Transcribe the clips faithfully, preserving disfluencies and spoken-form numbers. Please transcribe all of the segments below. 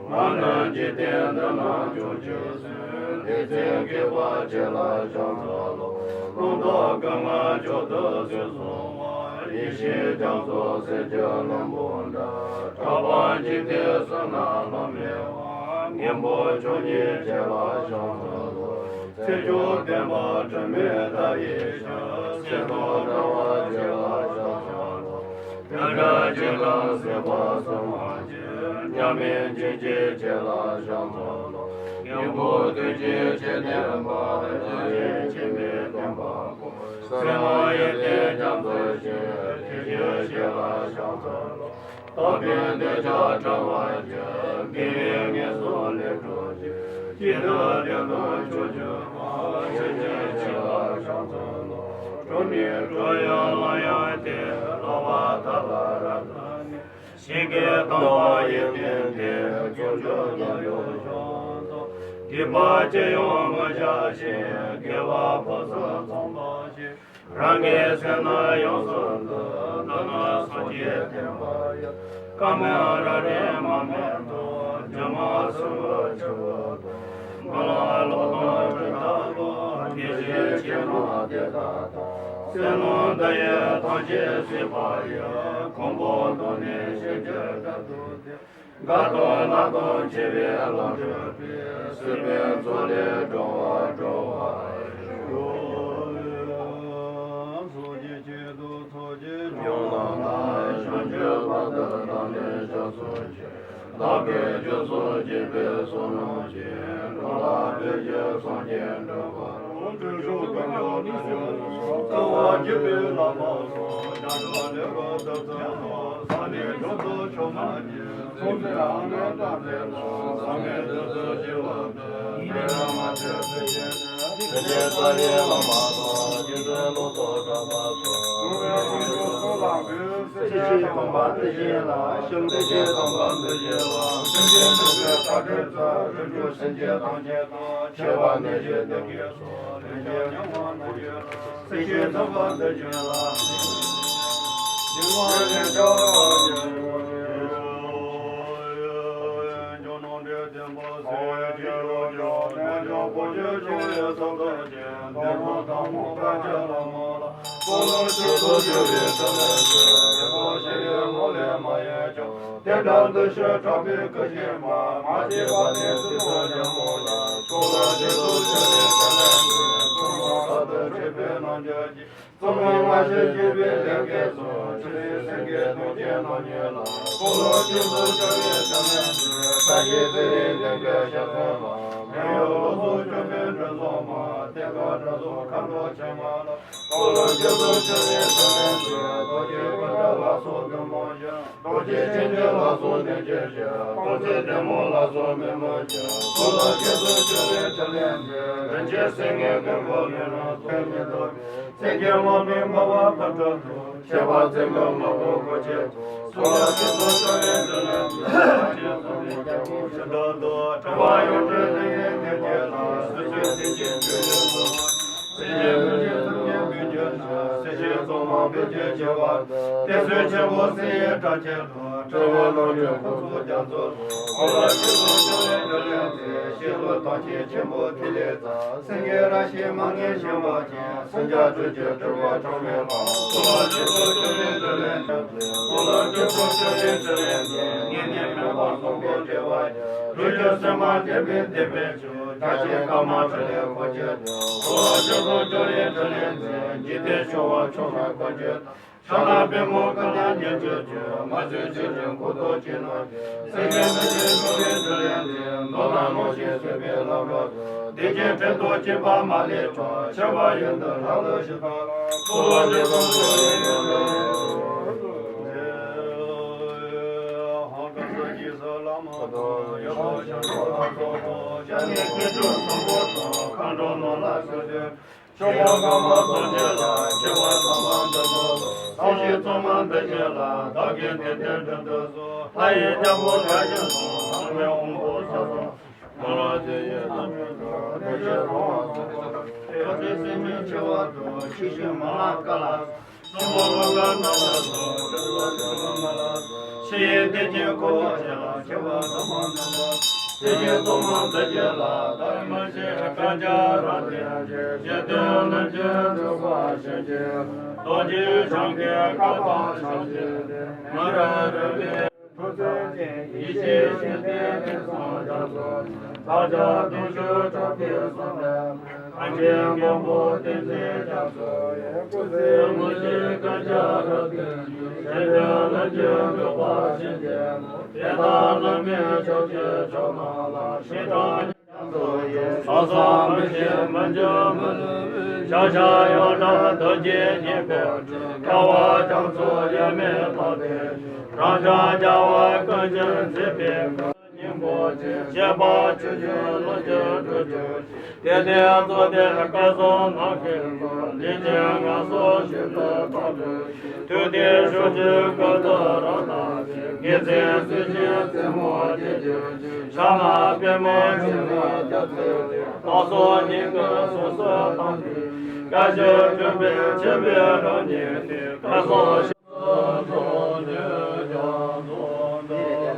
མ་ནམ་འཇིག་རྟེན་འདི་ན་བྱུང་བྱོན་ཚུལ། དེ་ཚེ་དགེ་བ་ཆེ་ལ་ཕྱག་འཚལ་ལོ། ལུང་རྟོགས་སྐུ་མངའ་མཆོག་ཏུ་གཟིགས་སོ། ཡེ་ཤེས་རྒྱ་མཚོ་ཟེར་གྱི་ལྷུན་པོ་འདྲ། གྲགས་པ་འཇིག་རྟེན་གསུམ་ན་ལྷམ་མེ་བ། མགོན་པོ་མཆོག་བརྙེས་ཆེ་ལ་ཕྱག་འཚལ་ལོ། ཚེ་མཆོག་བདེན་པ་དྲི་མེད་མཐའ་ཡས་ཞིང་། སེམས་དང་འདྲ་བ་ཆེ་ལ་ཕྱག་འཚལ་ལོ། དེ་འདྲ་ཅི་ལ་སྲིད་པ་གསུམ་མ་མཆིས། མཉམ་མེད་འཇིགས་བྱེད་ཆེ་ལ་ཕྱག་འཚལ་ལོ། མགོན་པོ་ཐུགས་རྗེ་ཆེ་བརྟན་པ། ཐུགས་རྗེ་ཆེན་པོས་བསྟན་པ་བསྐོར། སྲིད་ལ་ཡོན་ཏན་རྒྱ་མཚོའི་ཞིང་། ཐུགས་རྗེ་ཆེ་ལ་ཕྱག་འཚལ་ལོ། དག་པའི་འདོད་ཆགས་བྲལ་བར་བྱེད། དགེ་བའི་ངན་སོང་ལས་སྒྲོལ་བྱེད། ཇི་ལྟར་བདེན་དོན་ཆོས་སྤྱོད་པ། ཞིང་རྗེ་ཆེ་ལ་ཕྱག་འཚལ་ལོ། གྲོགས་ནི་གྲོགས་ཡང་ལམ་ཡང་སྟེ། ལག་པ་ཐལ་ལ་རབ་བརྡབས་ནས། ཞིང་གི་དམ་པ་ཡོན་ཏན་ལྡན། ཚོགས་མཆོག་རྣམས་ཡོངས་བྱང་སོང་། སྡིག་པ་ཅི་ཡང་མི་བྱ་ཞིང་། དགེ་བ་ཕུན་སུམ་ཚོགས་པར་བྱེད། རང་གི་སེམས་ནི་ཡོངས་སུ་འདུལ། འདི་ནི་སངས་རྒྱས་བསྟན་པ་ཡིན། བཀའ་མའི་རབ་རིམ་མར་མེ་མཐོང་། སྒྱུ་མ་སྲིན་པོའི་ཆུ་བོ་དང་། མི་ལ་ལོག་ལྟ་སྤྲིན་ལྟ་བུ། དེ་བཞིན་གཤེགས་རྣམས་དེ་དག་དང་། བསོད་ནམས་འདི་ཡིས་ཐམས་ཅད་གཟིགས་པ་ཡི། གོང་བུ་དང་ནི་ཤིང་རྟ་དང་། དགའ་དང་ན་དང་བཅས་པའི་ལམ་སྒྲུབ་པའི། སྲིད་པའི་མཚོ་ལས་འགྲོ་བ་སྒྲོལ་བར་ཤོག། ཚོགས་ཀྱི་ཆེད་དུ་ཚོགས་ཀྱི་མཆོག་རྣམས་དང་། བྱང་ཆུབ་བར་དུ་བདག་ནི་སྐྱབས་སུ་མཆི། བདག་གིས་སྐྱབས་སུ་མཆི་བའི་བསོད་ནམས་ཀྱིས། འགྲོ་ལ་ཕན་ཕྱིར་སངས་རྒྱས་འགྲུབ་པར་ཤོག། སྤྲུལ་གཞུང་ཀུན་ཀྱང་ནི་སེམས་ཀྱི་རྩ་བ་འཇུག་པའི་བླ་མ་སོགས། བྱང་ཆུབ་ལས་ཀུན་ཐོབ་ཚུལ་སོགས། ས་ནི་གྲོང་དུ་ཆོས་མ་མཉེས། ཚོགས་ཟེར་ཨ་ནེ་ཏ་ཟེར་ལ། ས་མེད་དུ་ཚུལ་ཞི་བ་དང་། ཡིད་ལས་མ་ཐོས་ཚུལ་ཞི་བ། ཚུལ་ཞི་རྩ་བའི་བླ་མ་དང་། རྗེ་བཙུན་ལོ་ཏོག་གྲགས་པ་སོགས། ཚོགས་ཀྱི་ཆོས་སུ་ལག་འགུལ། སྲིད་ཞིའི་སྟོང་པ་འདི་བཞིན་ལ། སྲིད་ཞིའི་སྟོང་པ་འདི་བཞིན་ལ། སེམས་ཅན་འདུལ་བའི་དཀའ་ཐུབ་ཚུལ། རིགས་དྲུག་སེམས་ཅན་ཐམས་ཅད་དང་། ཆོས་པ་ནད་གཞི་འདི་གས་སོགས། ལན་ཅན་ཉམ་ང་རྣམས་ཀྱི། སྲིད་ཞིའི་སྟོང་པ་འདི་བཞིན་ལ། འདི་མ་ལས་བྱ་བ་ཉིད། ཇོ་ནང་འདྲེན་བསྟན་པ་སྲིད་ཞིའི་ཡོ་བྱད། རྣལ་འབྱོར་སྒོ་འབྱེད་ཆུང་བའི་ས་མཐའ་ཅན། འདི་མ་དང་མོ་བཀའ་བརྒྱད་བླ་མ་ལ། འཁོར་ལོ་སྤྱི་གཙུག་བཅོམ་པའི་ཕྲིན་ལས་མཛོད། དེ་དག་ཞི་བའི་ངང་ལས་མ་གཡེལ་ཀྱང་། དེ་འདྲ་འདི་ཕྱིར་གྲགས་པའི་སྐུ་ཞིག་མ། མ་སྐྱེས་པ་ནས་སྲིད་པ་ཉོན་མོངས་ལས། འཁོར་ལོ་སྤྱི་གཙུག་བཅོམ་པའི་ཕྲིན་ལས་མཛོད། ཚོགས་རྣམས་རབ་ཏུ་ཕྱུང་པའི་རྣལ་འབྱོར་གྱིས། ཚོགས་རྣམས་སྔར་བཞིན་བགྱིས་པའི་ལས་ཀྱིས་སོ། ཆུ་ལས་སེང་གེ་གདོང་ཅན་རྣམ་གཉིས་ལ། འཁོར་ལོ་སྤྱི་གཙུག་བཅོམ་པའི་ཕྲིན་ལས་མཛོད། བཀྲ་ཤིས་ཚེ་རིང་ལྡན་པའི་ཞལ་གསུམ་ལ། མི་གཡོ་ལོ་ཙཱ་བཅོམ་པའི་དྲི་བཟང་མ། ལྟེ་བ་དྲི་བཟང་མཁའ་འགྲོ་ཆེན་མ་ལ། འཁོར་ལོ་སྤྱི་གཙུག་བཅོམ་པའི་ཕྲིན་ལས་མཛོད། རྡོ་རྗེ་ཀུན་ཏུ་ལ་སོགས་ཏུ་མང་ཞིང་། རྡོ་རྗེ་འཆང་ཆེན་ལ་སོགས་ནི་སྐྱེ་ཞིང་། རྐང་མཐིལ་ལྡན་མོ་ལ་སོགས་མི་མང་ཀྱང་། འཁོར་ལོ་སྤྱི་གཙུག་བཅོམ་པའི་ཕྲིན་ལས་མཛོད། རིན་ཆེན་སེང་གེ་མགོན་པོ་ལས་རང་སོགས་མི་ལྡོག་པའི། སེང་གེ་དབང་མོའི་འཕགས་པ་ཐོབ་གྲོལ་དུ། ཁྱད་པར་ཚད་མེད་དངོས་པོ་སྐུ་ཆེན་པོ། འཁོར་ལོ་སྤྱི་གཙུག་བཅོམ་པའི་ཕྲིན་ལས་མཛོད། ཕྱག་ཆེན་གསུམ་གྱི་རྒྱལ་པོ་ཞི་དྲག་ཏུ། གྲུབ་པ་ཡོངས་གྲོལ་ལྷ་ཡི་གདན་བརྒྱད་ལ། སྲིད་ཞིའི་སྡེ་བརྒྱད་སྤྱོད་ཡུལ་དུ། སྲིད་ཞིའི་མི་ཆེན་སེམས་ཅན་ཀུན་གྱི་ནང་། སྲིད་ཞིའི་གཙོ་མ་བོད་ཀྱི་ཆེ་བ། གཏེར་སྲུང་ཆེན་པོ་སྲིད་ཡུལ་གྲགས་ཅན་དུ། ཁྲོ་བོ་རྣམས་ཀྱི་འཁོར་ཚོགས་རྒྱ་མཚོ་ལ། འཁོར་ལོ་སྤྱི་གཙུག་བཅོམ་པའི་ཕྲིན་ལས་མཛོད། སྐྱེས་བུ་དམ་ཆོས་ཆེན་པོ་ཐིག་ལེ་རྩལ། སེང་གེ་རལ་གྲི་མ་ངེས་ཤིང་བ་ཅན། སེང་ལྕམ་སྤྲུལ་གྱི་སྤྲུལ་པ་ཁྲོ་བོའི་ལྷ། འཁོར་ལོ་སྤྱི་གཙུག་བཅོམ་པའི་ཕྲིན་ལས་མཛོད། འཁོར་ལོ་སྤྱི་གཙུག་བཅོམ་པའི་ཕྲིན་ལས་མཛོད། ངེས་གཉིས་མེད་པ་གསུམ་པོ་བྲལ་བ་ཡི། རིགས་རྒྱུད་སེམས་དཔའ་བསྟན་པའི་བསྟན་པའི་མཆོག། རྒྱ་ཆེན་ཀརྨ་ཕྲིན་ལས་འཁོར་བཅས། འཁོར་ལོ་སྤྱི་གཙུག་བཅོམ་པའི་ཕྲིན་ལས་མཛོད། འཇིག་རྟེན་ཆོས་དབང་ཕྱོགས་རྣམས་ཀུན་གྱི། ཕྱག་ན་པདྨོ་ཀུན་ལ་ཉེར་སྤྱོད་ཅིང་། མ་བཅོས་ཆོས་ཀྱི་འཁོར་དུ་བཅས་རྣམས་ཀྱི། སེང་གེ་མི་བཅས་འགྲོ་བའི་འདུལ་ལེན་མཛད། མདོར་ན་ནང་བཞིན་བཟོད་པའི་ལམ་རབ་ཏུ། དེ་བཞིན་བྲན་དུ་གཅིག་པ་མ་ལུས་ཀྱང་། ཆེ་བ་ཡོན་ཏན་ལྷ་ལ་ཞིག་དང་། ཚོགས་ལ་འདྲེས་པ་ཚོགས་ཡོན་ཏན་ལ། ཧང་ཀ་ས་ཀྱི་ས་བླ་མ་དང་། ཡ་ལ་ཤ་ཁྲག་ལ་སོགས་པ། ཤ་ནི་ཀུན་སྤྱོད་བཟང་པོ་དང་། མཁའ་འགྲོ་རྣམས་ལ་གསོལ་ཏེ། ཆོས་དབྱིངས་དཀར་དམར་ཐམས་ཅད་ལ། ཆེ་བ་ཚང་བ་འདི་དག་ལ། ཐུགས་རྗེ་གཙང་མ་འདི་ཉིད་ལ། བདག་གིས་དེང་འདིར་མགྲིན་དུ་གསོལ། ལྷ་ཡི་རྒྱལ་པོ་ལྷ་ཡི་དང་། ལྷ་མོའི་དབང་པོ་ས་དང་། མ་ལ་ཇི་ཡི་ལྷ་མོའི་ཚོགས། རིན་ཆེན་རོང་བ་སོགས་པ། བཀའ་དྲིན་སེམས་ཉིད་ཆེ་བ་དང་། ཆོས་སྤྱོད་མ་ལ་ཀ་ལ། གསུམ་པོ་ལོ་ཀ་ན་ལ་སོགས། ཕྱི་ཡི་བདེ་སྐྱིད་འཁོར་བ་ཅན་ལ། ཆེ་བ་ཐོག་མ་ནམ་པ། དེ་བཞིན་ཐོག་མ་འདི་ཉིད་ལ། བདག་མ་ཞིག་བསྐལ་བརྒྱར་རབ་བརྟན་ཅིང་། རྗེ་བཙུན་ལམ་གྱི་འགྲོ་བ་གཤིན་རྗེ་རྡོ་རྗེ་འཆང་གི་བཀའ་དང་ཕྱག་རྗེས་ཏེ། མ་རིག་རིམ་པས་ཐུགས་བརྩེ་ཅན། ཡེ་ཤེས་ཞི་བདེའི་དེད་དཔོན་རྒྱ་མཚོ། ལྷ་བརྒྱ་སྟོང་ཕྲག་གྲགས་པས་གསུངས་པའི། ཐམས་ཅད་མགོན་པོ་བསྟན་འཛིན་རྒྱ་མཚོ་ཡི། སྐུ་ཚེ་མི་ཤིགས་བསྐལ་བརྒྱར་རབ་བརྟན་ཅིང་། རྗེ་བཙུན་ལམ་གྱི་འགྲོ་བ་གཤིན་རྗེ་དེ་དག་བླ་མེད་ཕྱོགས་བཅུའི་ཕྱོགས་རྣམས་ལ། ཞིང་དང་ལྷ་ཚོགས་མི་ཤིགས་མི་འགྱུར་མི་ལུས་པའི། ཕྱག་ཞབས་ཡོངས་གྲགས་རྡོ་རྗེ་སྙིང་པོ་ཆེ། དགའ་བ་རྒྱ་མཚོ་དབྱེར་མེད་འཕགས་པའི་ཞིང་། རབ་འབྱམས་རྒྱལ་བ་ཀུན་གྱི་མཛེས་པའི་ཁུར། སྙིང་པོ་ཆེ། བྱེད་པ་ཆོས་ཀྱི་ལུགས་ཀྱི་སྒྲུབ་བརྒྱུད་ཅིང་། དེ་ལྟར་རྫོགས་ལྡན་སྐལ་བཟང་རྣམ་མཁྱེན་པ། ལས་ཅན་ངན་སོང་ཞི་བའི་དཔལ་དུ། ཐུགས་བརྟན་ཕྱོགས་བཅུའི་སྐུ་སྟོབས་རབ་རྣམས་ཀྱིས། ངེས་འཛིན་སྲིད་ཞིའི་རྩེ་མོ་འགྱེད་གྱུར་ཅིང་། ཕྱག་ན་པདྨོ་ཆེ་བའི་རྒྱ་མཚོ་དེར། བདག་སོགས་སྙིང་གི་གཟུགས་སུ་བལྟམས་ཏེ། བསྐལ་བརྒྱར་གྲུབ་པའི་ཆེ་བའི་རབ་བརྟན་དེ། སྐལ་བཟང་ཞི་བ་རྫོགས་ཆེན་རྒྱ་མཚོ་དང་།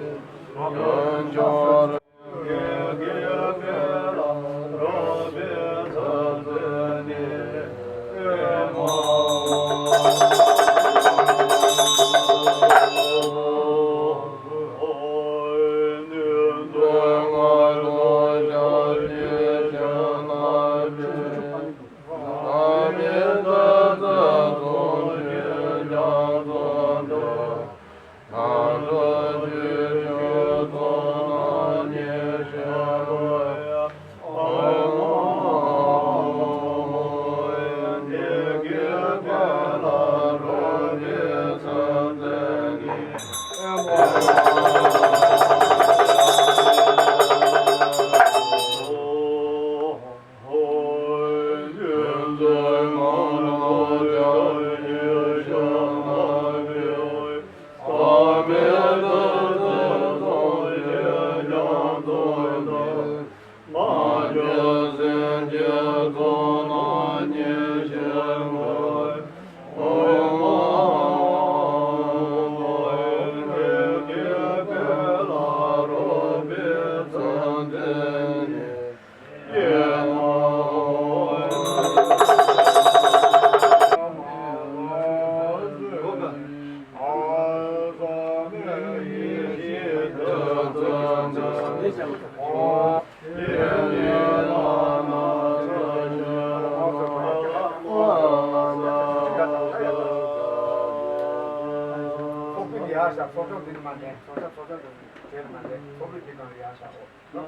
ཚོགས་ཀྱི་ཡར་ཞབས་ཚོགས་ཆོག་འདི་ནི་མ་ནས་ཚོགས་ཆ་ཚོགས་ཆ་འདི་ནི་དེ་ནི་མ་ནས་ཚོགས་ཀྱི་འདི་ནང་ཡར་ཞབས་འོ།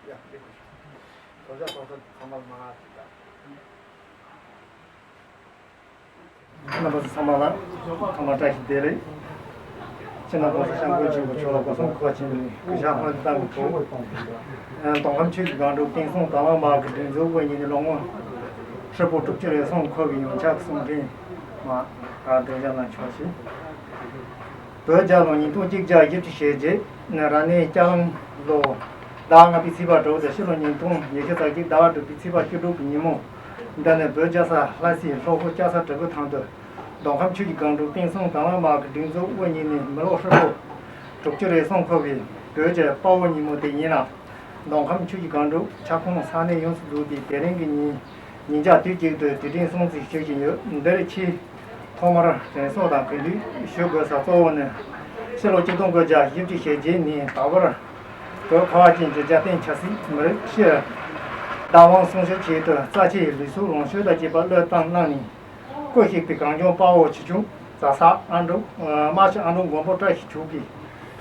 ཡ་འདི་གུ་ཞབས། ཚོགས་ཆ་ཚོགས་ཆ་ཚང་མ་མ་ང་ཞིག་ད། རྣམ་པ་ཚོ་ཚང་མ་ལ་ཐོག་མར་བཀྲ་ཤིས་བདེ་ལེགས། སྤྱི་ནོར་༸གོང་ས་༸སྐྱབས་མགོན་ཆེན་པོ་མཆོག་ལ་སྒོ་གསུམ་གུས་པ་ཆེན་པོས་གུས་ཕྱག་སྔོན་དུ་བཏང་གི་འདུག་མདོ་ཁམས་ཆོས་ཀྱི་སྒང་དྲུག་བསྟན་སྲུང་དང་བླངས་དམག་གི་སྒྲིག་འཛུགས་དབུ་བརྙེས་ནས་ལོ་ངོ་ཧྲིལ་པོ་དྲུག་ཅུ་རེ་གསུམ་འཁོར་བའི་ཡོངས་ཁྱབ་གསུང་འཕྲིན་མ་ཨ་སྒྲོག་སྦྱང་གནང་ཆོག་ཞེས། བོད་རྒྱལ་ལོ་ཉིས་སྟོང་གཅིག་བརྒྱ་བཞི་བཅུ་ཞེ་བརྒྱད་ནས་རབ་གནས་ལྕགས་ལམ་ལོ་ཟླ་ལྔ་པའི་ཚེས་པ་དྲུག་དང་ཕྱི་ལོ་ཉིས་སྟོང་ཉི་ཤུ་རྩ་གཅིག་ཟླ་བ་དྲུག་པའི་ཚེས་པ་བཅུ་དྲུག་གི་ཉིན་མོ་འདི་ནས་བོད་རྒྱལ་ས་ལྷ་སའི་ལྷོ་ཁོག་ལྕགས་ས་གྲི་གུ་ཐང་དུ་མདོ་ཁམས་ཆོས་ཀྱི་སྒང་དྲུག་བསྟན་སྲུང་དང་བླངས་དམག་གི་སྒྲིག་འཛུགས་དབུ་བརྙེས་ནས་མི་ལོ་ཧྲིལ་པོ་དྲུག་ཅུ་རེ་གསུམ་འཁོར་བའི་བོད་ཀྱི་དཔའ་བོ་ཉིན་མོ་དེ་ཡིན་ལ། མདོ་ཁམས་ཆོས་ཀྱི་སྒང་དྲུག་ཁྱབ་ཁོངས་ས་གནས་ཡོངས་སུ་རྫོགས་ཏེ་དེ་རིང་གི་ཉིན་ཉིན་ཞག་དུས་གཅིག་ཏུ་དུས་དྲན་སྲུང་བརྩི་ཞུ་བཞིན་ཡོད། འདིར་ཆེས་ཐོག་མར་དྲན་གསོ་དང་གུས་འདུད་ཞུ་དགོས་ས་གཙོ་བོ་ནི་ཕྱི་ལོ་ཆིག་སྟོང་དགུ་བརྒྱ་བཞི་བཅུ་ཞེ་བརྒྱད་ནས་ད་བར་བོད་ཁ་བ་ཅན་གྱི་རྒྱལ་བསྟན་ཆབ་སྲིད་མི་རིགས་སྤྱི་བདག་དབང་སྲུང་སྐྱོབ་ཆེད་དུ་རྩ་ཆེའི་ལུས་སྲོག་ལོངས་སྤྱོད་དང་བཅས་པ་བློས་བཏང་གནང་ནས། སྐུ་གཤེགས་པའི་གངས་ལྗོངས་དཔའ་བོ་ཆེ་ཆུང་རྫ་ས་ཨ་འབྲུག་རྨ་ཆུ་ཨ་འབྲུག་མགོན་པོ་བཀྲ་ཤིས་ཆོས་ཀྱི་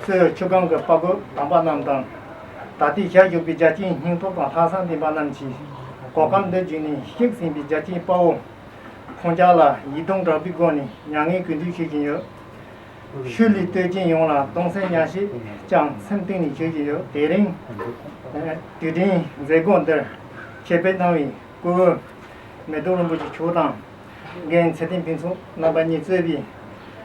སྲས་ཆུ་སྒང་གི་དཔའ་རྒོད་དམ་པ་རྣམས་དང་། ད་ལྟའི་ཞལ་བཞུགས་པའི་རྒྱལ་ཆེན་སྙིང་སྟོབས་དང་ལྷག་བསམ་ལྡན་པ་རྣམས་ཀྱིས་ གོ་སྐབས་འདི་བརྒྱུད་ནས་གཤེགས་ཟིན་པའི་རྒྱལ་གཅེས་དཔའ་བོ་ཁོང་ཅག་ལ་ཡིད་གདུང་དྲག་པོའི་སྒོ་ནས་མྱ་ངན་གུས་འདུད་ཞུ་བཞིན་ཡོད། ཤུལ་ལུས་ལྟོས་ཅན་ཡོངས་ལ་གདུང་སེམས་མཉམ་སྐྱེད་ཀྱང་སེམས་གཏིང་ནས་ཞུ་བཞིན་ཡོད། དེ་རིང་དུས་དྲན་མཛད་སྒོ་འདིར་ཆེད་ཕེབས་གནང་བའི་སྐུ་ངོ་མེ་ཏོག་རིན་པོ་ཆེ་མཆོག་དང་། རྒན་ཚེ་བརྟན་ཕུན་ཚོགས་རྣམ་པ་གཉིས་གཙོས་པའི་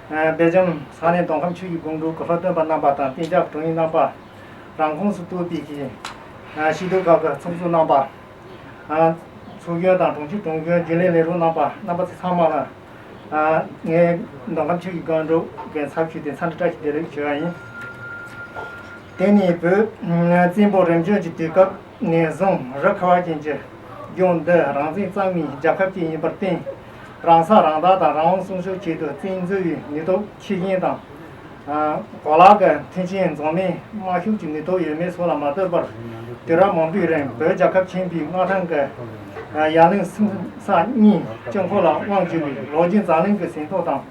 སྦེལ་ཇམ་ས་གནས་མདོ་ཁམས་ཆུ་བཞི་སྒང་དྲུག་གི་ལྷོ་སྟོན་པ་རྣམ་པ་དང་གཏན་འཇགས་དྲུང་ཡིག་རྣམ་པ། རང་ཁོངས་སུ་གཏོགས་པའི་གི་སྐྱིད་སྡུག་ཁག་གི་ཚོགས་གཙོ་རྣམ་པ། ཚོགས་གཞོན་དང་དྲུང་ཆེ་དྲུང་གཞོན་རྒྱུན་ལས་ལས་རོགས་རྣམ་པ་རྣམ་པ་ཚོ་ཚང་མ་ལ། ངས་མདོ་ཁམས་ཆུ་བཞི་སྒང་དྲུག་གི་ཚབ་ཞུས་ཏེ་འཚམས་འདྲི་བཀྲ་ཤིས་བདེ་ལེགས་ཞུ་བ་ཡིན། དེ་ནི་བོད་བཙན་པོ་རིམ་བྱོན་གྱི་དུས་སྐབས་ནས་བཟུང་རི་ཁ་བ་ཅན་གྱི་ལྗོངས་འདི་རང་བཙན་གཙང་མའི་རྒྱལ་ཁབ་ཅིག་ཡིན་པར་བརྟེན། རང་ས་རང་བདག་དང་རང་དབང་སྲུང་སྐྱོབ་ཆེད་དུ་བཙན་འཛུལ་བའི་ནུས་སྟོབས་ཆེ་ཆུང་དང་། གོ་ལག་གི་མཐུན་རྐྱེན་འཛོམས་མེད་དམའ་ཤོས་ཀྱི་ནུས་སྟོབས་ཡོད་མེད་སོགས་ལ་མ་ལྟོས་པར། དུས་རབས་མང་པོའི་རིང་བོད་རྒྱལ་ཁབ་ཆེན་པོའི་མངའ་ཐང་གི་ཡར་ལངས་སེམས་ས་གཉིས་དཀྱིལ་འཁོར་ལ་དབང་བསྒྱུར་བའི་ལོ་རྒྱུས་འཛམ་གླིང་གི་ཟིན་ཐོ་དང་།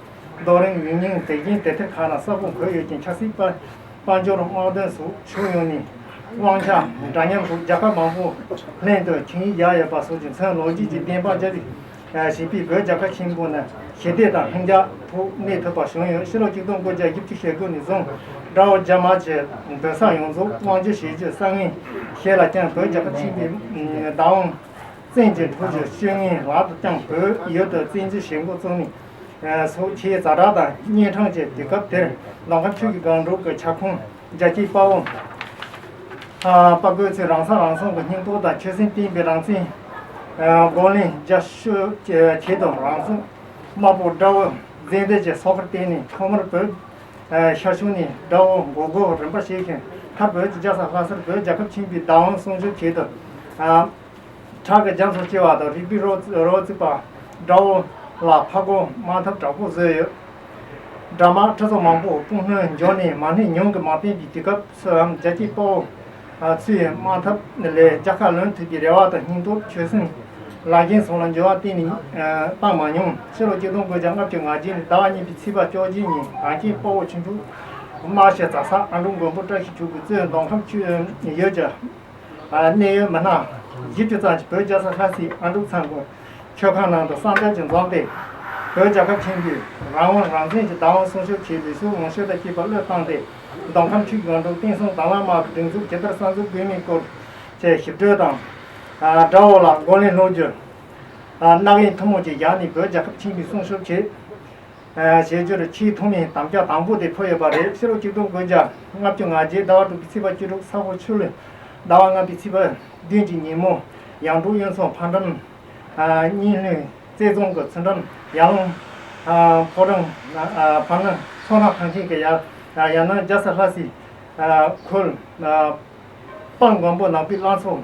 རྡོ་རིང་ཡུལ་རྙིང་དེ་བཞིན་དེབ་ཐེར་ཁག་ན་གསལ་པོ་འཁོད་ཡོད་ཅིང་། ཆབ་སྲིད་དཔལ་དཔལ་འབྱོར་དམག་དོན་སོགས་ཕྱོགས་ཡོངས་ནས་དབང་ཆ་འདྲ་མཉམ་སོགས་རྒྱལ་ཁབ་མང་པོ་ལྷན་དུ་ཆིངས་ཡིག་བཞག་ཡོད་པ་སོགས་ཀྱི་མཚོན་ལོ་རྒྱུས་ཀྱི་བདེན་དཔང་བརྒྱབ་པའི་བྱས་པའི་བོད་རྒྱལ་ཁབ་ཆེན་པོ་ནི་ཞི་བདེ་དང་ལྷིང་འཇགས་ཐོག་གནས་ཐུབ་པ་བྱུང་ཡོད། ཕྱི་ལོ་ཆིག་སྟོང་དགུ་བརྒྱ་བཞི་བཅུ་ཞེ་དགུ་ནས་བཟུང་དགྲ་བོ་རྒྱ་དམར་གྱིས་བོད་ས་ཡོངས་རྫོགས་དབང་སྒྱུར་བྱེད་རྒྱུའི་ས་ངན་ཞིག་ལ་བརྟེན། བོད་རྒྱལ་ཁབ་ཆེན་པོའི་བདག་དབང་བཙན་གྱིས་འཕྲོག་རྒྱུའི་སྤྱོད་ངན་ལག་ཏུ་བརྐྱངས། བོད་ཡུལ་དུ་བཙན་འཛུལ་བྱེད་འགོ་བཙུགས་ནས་སོགས་ཆེས་ཛ་དྲག་དང་གཉན་འཕྲང་ཅན་གྱི་དུས་སྐབས་དེར་མདོ་ཁམས་ཆུ་བཞི་སྒང་དྲུག་གི་ཁྱབ་ཁོངས་རྒྱལ་གཅེས་དཔའ་བོ་དཔའ་རྒོད་ཚོས་རང་ས་རང་སྲུང་གི་སྙིང་སྟོབས་དང་ཆོད་སེམས་བསྟན་པའི་རང་བཙན་རྒོལ་ལན་རྒྱག་ཤུགས་ཆེད་དུ་རང་སྲུང་དམག་དཔུང་དགྲ་བོ་འཛིན་འདོད་ཀྱི་སོ་ཁར་བརྟེན་ནས། ཐོག་མར་བོད་ཤར་ཕྱོགས་ནས་དགྲ་བོ་མགོ་སྒོར་རིམ་པར་བྱས་ཤིང་། མཐར་བོད་ཀྱི་རྒྱལ་ས་ལྷ་སར་བོད་རྒྱལ་ཁབ་ཆེན་པོའི་བདག་དབང་སྲུང་སྐྱོབ་ཆེད་དུ། ཁྲག་གི་རྒྱ་མཚོ་བཅིལ་བ་དང་རིག་པའི་རོ་རོ་བརྩིགས་པ། དགྲ་བོ་ལ་ཕར་རྒོལ་དམག་འཐབ་དྲག་པོ་བཟོས་ཡོད། དགྲ་དམག་ཁྲི་ཚོ་མང་པོ་དཔུང་སྣོན་འབྱོར་ནས་མ་སྣེ་ཉུང་གིས་མ་བསྟན་པའི་དུས་སྐབས་སུའམ་རྒྱལ་གཅེས་དཔའ་བོ་ཚོས་དམག་འཐབ་ལས་རྒྱལ་ཁ་ལོན་ཐུབ་པའི་རེ་བ་དང་སྙིང་སྟོབས། ཆོད་སེམས། ལ་རྒྱའི་སོང་ལ་འགྱུར་བ་གཏན་ནས་བཏང་མ་མྱོང་། ཕྱི་ལོ་ཆིག་སྟོང་དགུ་བརྒྱ་ལྔ་བཅུ་ང་བརྒྱད་ནས་ཟླ་བ་གཉིས་པའི་ཚེས་པ་བཅོ་བརྒྱད་ཉིན་གངས་ཅན་དཔའ་བོ་ཆེན་པོ་དམག་ཞབས་ཛ་སག་ཨ་འབྲུག་མགོན་པོ་བཀྲ་ཤིས་ཆོས་སྐུ་གཙོས་མདོ་ཁམས་ཆུས་ཡུལ་གྱི་གནད་ཡོད་མི་སྣ་བཞི་བཅུ་ཙམ་གྱིས་བོད་རྒྱལ་ས་ལྷ་སའི་ཨ་འབྲུག་ཚང་དགོན་མཆོད་ཁང་ནང་དུ་གསང་རྒྱ་ཅིག་འཛོམས་ཏེ། བོད་རྒྱལ་ཁབ་ཆེན་པོའི་རང་དབང་རང་བཙན་གྱི་བདག་དབང་སྲུང་སྐྱོབ་ཆེད་ལུས་སྲོག་ལོངས་སྤྱོད་དང་བཅས་པ་བློས་བཏང་སྟེ། མདོ་ཁམས་ཆུས་སྒང་དྲུག་བསྟན་སྲུང་དྭང་བླངས་དམག་གི་སྒྲིག་འཛུགས་ཇི་ལྟར་གསར་འཛུགས་དགོས་མིན་སྐོར་གྱི་ཞིབ་འགྲོས་དང་། དགྲ་བོ་ལ་རྒོལ་ལན་སློག་རྒྱུ། མནའ་གན་ཐུན་མོང་ཅན་བཞག་ནས་བོད་རྒྱལ་ཁབ་ཆེན་པོའི་སྲུང་སྐྱོབ་ཆེད། བྱེད་རྒྱུར་ཆེས་ཐོག་མའི་དམ་བཅའ་དང་པོ་དེ་ཕུལ་ཡོད་པ་རེད། ཕྱི་ལོ་ཆིག་སྟོང་དགུ་བརྒྱ་ལྔ་བཅུ་ང་བརྒྱད་ཟླ་བ་དྲུག་པའི་ཚེས་པ་བཅུ་དྲུག་ས་ཕོ་ཆུ་ལོན་ཟླ་བ་ལྔ་པའི་ཚེས་པ་བདུན་གྱི་ཉིན་མོ། ཡང་འབྲུག་གཡུ་མཚོ་ཕར་འགྲམ། གཉིས་ལྷུན་རྩེ་རྫོང་གི་ཚུར་འགྲམ། ཡར་ཀླུང་ཕོ་བྲང་། བར་སྣང་མཚོ་སྣ་ཐང་ཆེན་གྱི་ཡར། ཡར་སྣང་རྒྱལ་ས་ལྷ་སའི་ཁུལ། དཔལ་མགོན་པོ་ནག་པོའི་བླ་མཚོ།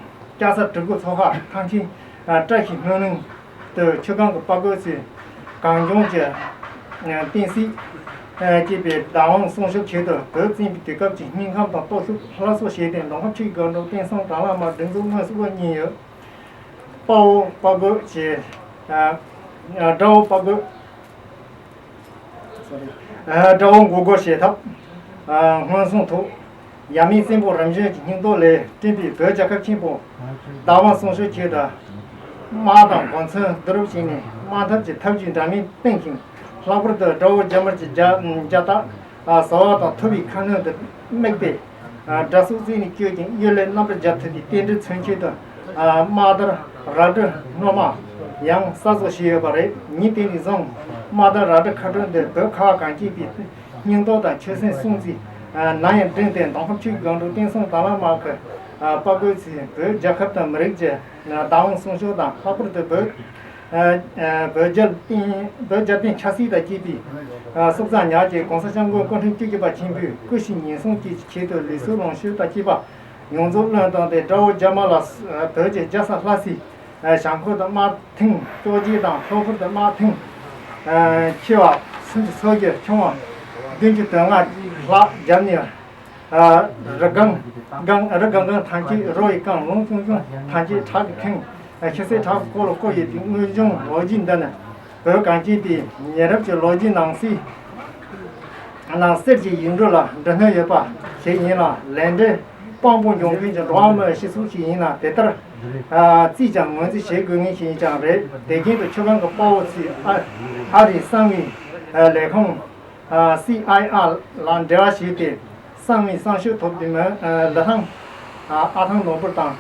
སྐྱ་ས་གྲི་གུ་ཚོ་ཁ་ཐང་ཆེན། བཀྲ་ཤིས་སྨོན་གླིང་དུ་ཆུ་སྒང་གི་དཔའ་རྒོད་ཚོས་གངས་ལྗོངས་ཀྱི་བསྟན་སྲིད་ཅེས་པའི་བདག་དབང་སྲུང་སྐྱོབ་ཆེད་དུ་བོད་བཙན་པོའི་དུས་སྐབས་ཀྱི་སྙིང་ཁམས་དང་སྟོབས་ཤུགས་སླར་གསོ་བྱས་ཏེ། མདོ་ཁམས་ཆུ་བཞི་སྒང་དྲུག་བསྟན་སྲུང་དྭང་བླངས་དམག་སྒྲིག་འཛུགས་དངོས་སུ་དབུ་བརྙེས་ཡོད། དཔའ་བོ་དཔའ་རྒོད་ཀྱི་དགྲ་བོ་དཔའ་རྒོད། དགྲ་བོ་མགོ་སྒོར་བྱེད་ཐབས་སྔོན་སོང་ཐོག་ཡབ་མེས་བཙན་པོ་རིམ་བྱོན་གྱི་སྙིང་སྟོབས་ལས་བསྐྲུན་པའི་བོད་རྒྱལ་ཁབ་ཆེན་པོ་བདག་དབང་སྲུང་སྐྱོབ་ཆེད་དུ། དམག་དང་གོ་མཚོན་བསྡུ་རུབ་བྱས་ནས་དམག་འཐབ་ཀྱི་ཐབས་ཇུས་འདྲ་མིན་བསྟེན་ཞིང་། ལྷག་པར་དུ་དགྲ་བོ་རྒྱ་དམར་གྱི་རྒྱ་རྒྱ་སྟག་ཟ་བ་དང་ཐུབ་པའི་ཁ་གནོན་དུ་དམིགས་ཏེ། དགྲ་སོགས་རྩད་ནས་གཅོད་ཅིང་གཡུལ་ལས་རྣམ་པར་རྒྱལ་ཐུབ་པའི་རྟེན་འབྲེལ་མཚོན་ཆེད་དུ། དམག་དར་རལ་གྲི་སྣོལ་མ་ཡང་གསར་བཟོ་བྱས་ཡོད་པ་རེད། ཉིན་དེ་ནས་བཟུང་དམག་དར་རལ་གྲི་མཁའ་འགྲོ་འདི་བོད་ཁ་བ་གངས་ཅན་པའི་སྙིང་སྟོབས་དང་ཆོད་སེམས་སྲུང་བརྩི་ནམ་ཡང་བསྒྲེངས་ཏེ། མདོ་ཁམས་ཆུ་བཞི་སྒང་དྲུག་བསྟན་སྲུང་དྭང་བླངས་དམག་གི་དཔའ་རྒོད་ཚོས་བོད་རྒྱལ་ཁབ་དང་མི་རིགས་ཀྱི་བདག་དབང་སྲུང་སྐྱོབ་དང་། ལྷག་པར་དུ་བོད་བོད་རྒྱལ་བསྟན་བོད་རྒྱལ་བསྟན་ཆབ་སྲིད་དང་བཅས་པའི་སྲོག་རྩ་ཉག་གཅིག་༸གོང་ས་༸སྐྱབས་མགོན་སྐུ་ཕྲེང་བཅུ་བཞི་པ་ཆེན་པོའི་སྐུ་ཞབས་ཉེན་སྲུང་བཅས་ཀྱི་ཆེད་དུ་ལུས་སྲོག་ལོངས་སྤྱོད་དང་བཅས་པ་ཡོངས་རྫོགས་བློས་བཏང་སྟེ། དགྲ་བོ་རྒྱ་དམར་ལ་བོད་ཀྱི་རྒྱལ་ས་ལྷ་སའི་བྱང་ཁུལ་དུ་དམག་ཐེངས་བཅོ་བརྒྱད་དང་། ལྷོ་ཁུལ་དུ་དམག་ཐེངས་ཆེ་བ་སུམ་ཅུ་སོ་བརྒྱད། ཆུང་བ་བདུན་ཅུ་དོན་ལྔ་ལྷག་བརྒྱབ་ནས། རི་སྒང་སྒང་རི་སྒང་སྒང་ཐང་ཆེན། རོ་ཡི་སྒང་ལུང་ཆུང་ཆུང་ཐང་ཆེན། བྲག་གི་ཁེངས་ཤིང་སེར་བྲག་གི་སྐོར་ལ་བསྐོར་ཡོད་པའི་དངོས་བྱུང་ལོ་རྒྱུས་འདི་ནི་བོད་གངས་ཅན་པའི་ཉེ་རབས་ཀྱི་ལོ་རྒྱུས་ནང་གསེས་ནང་གསེར་གྱི་ཡིག་འབྲུ་ལ་འབྲུ་སྣོན་ཡོད་པ་ཞིག་ཡིན་ལ། ལས་འབྲས་དཔང་པོ་འཇོག་མཁན་གྱི་འགྲོ་བ་མིའི་སྤྱི་ཚོགས་ཤིག་ཡིན་ན། དེ་ལྟར་ ཨ་བརྩིས་ཀྱང་ངོས་འཛིན་བྱེད་དགོས་ངེས་ཤིག་ཡིན་ཀྱང་རེད། དེ་རྐྱེན་དུ་ཆུ་སྒང་གི་དཔའ་བོ་ཚོས་ཨ་ཨ་རིའི་གསང་བའི་ཨ་ལས་ཁུངས་ཨ་སི་ཨའི་ཨར་ལ་འབྲེལ་བ་བྱས་ཏེ། གསང་བའི་གསང་ཤོག་ཐོབ་དུས་མི་ཨ་ལི་ཐང་ཨ་ཨ་ཐང་ནོར་བུ་དང་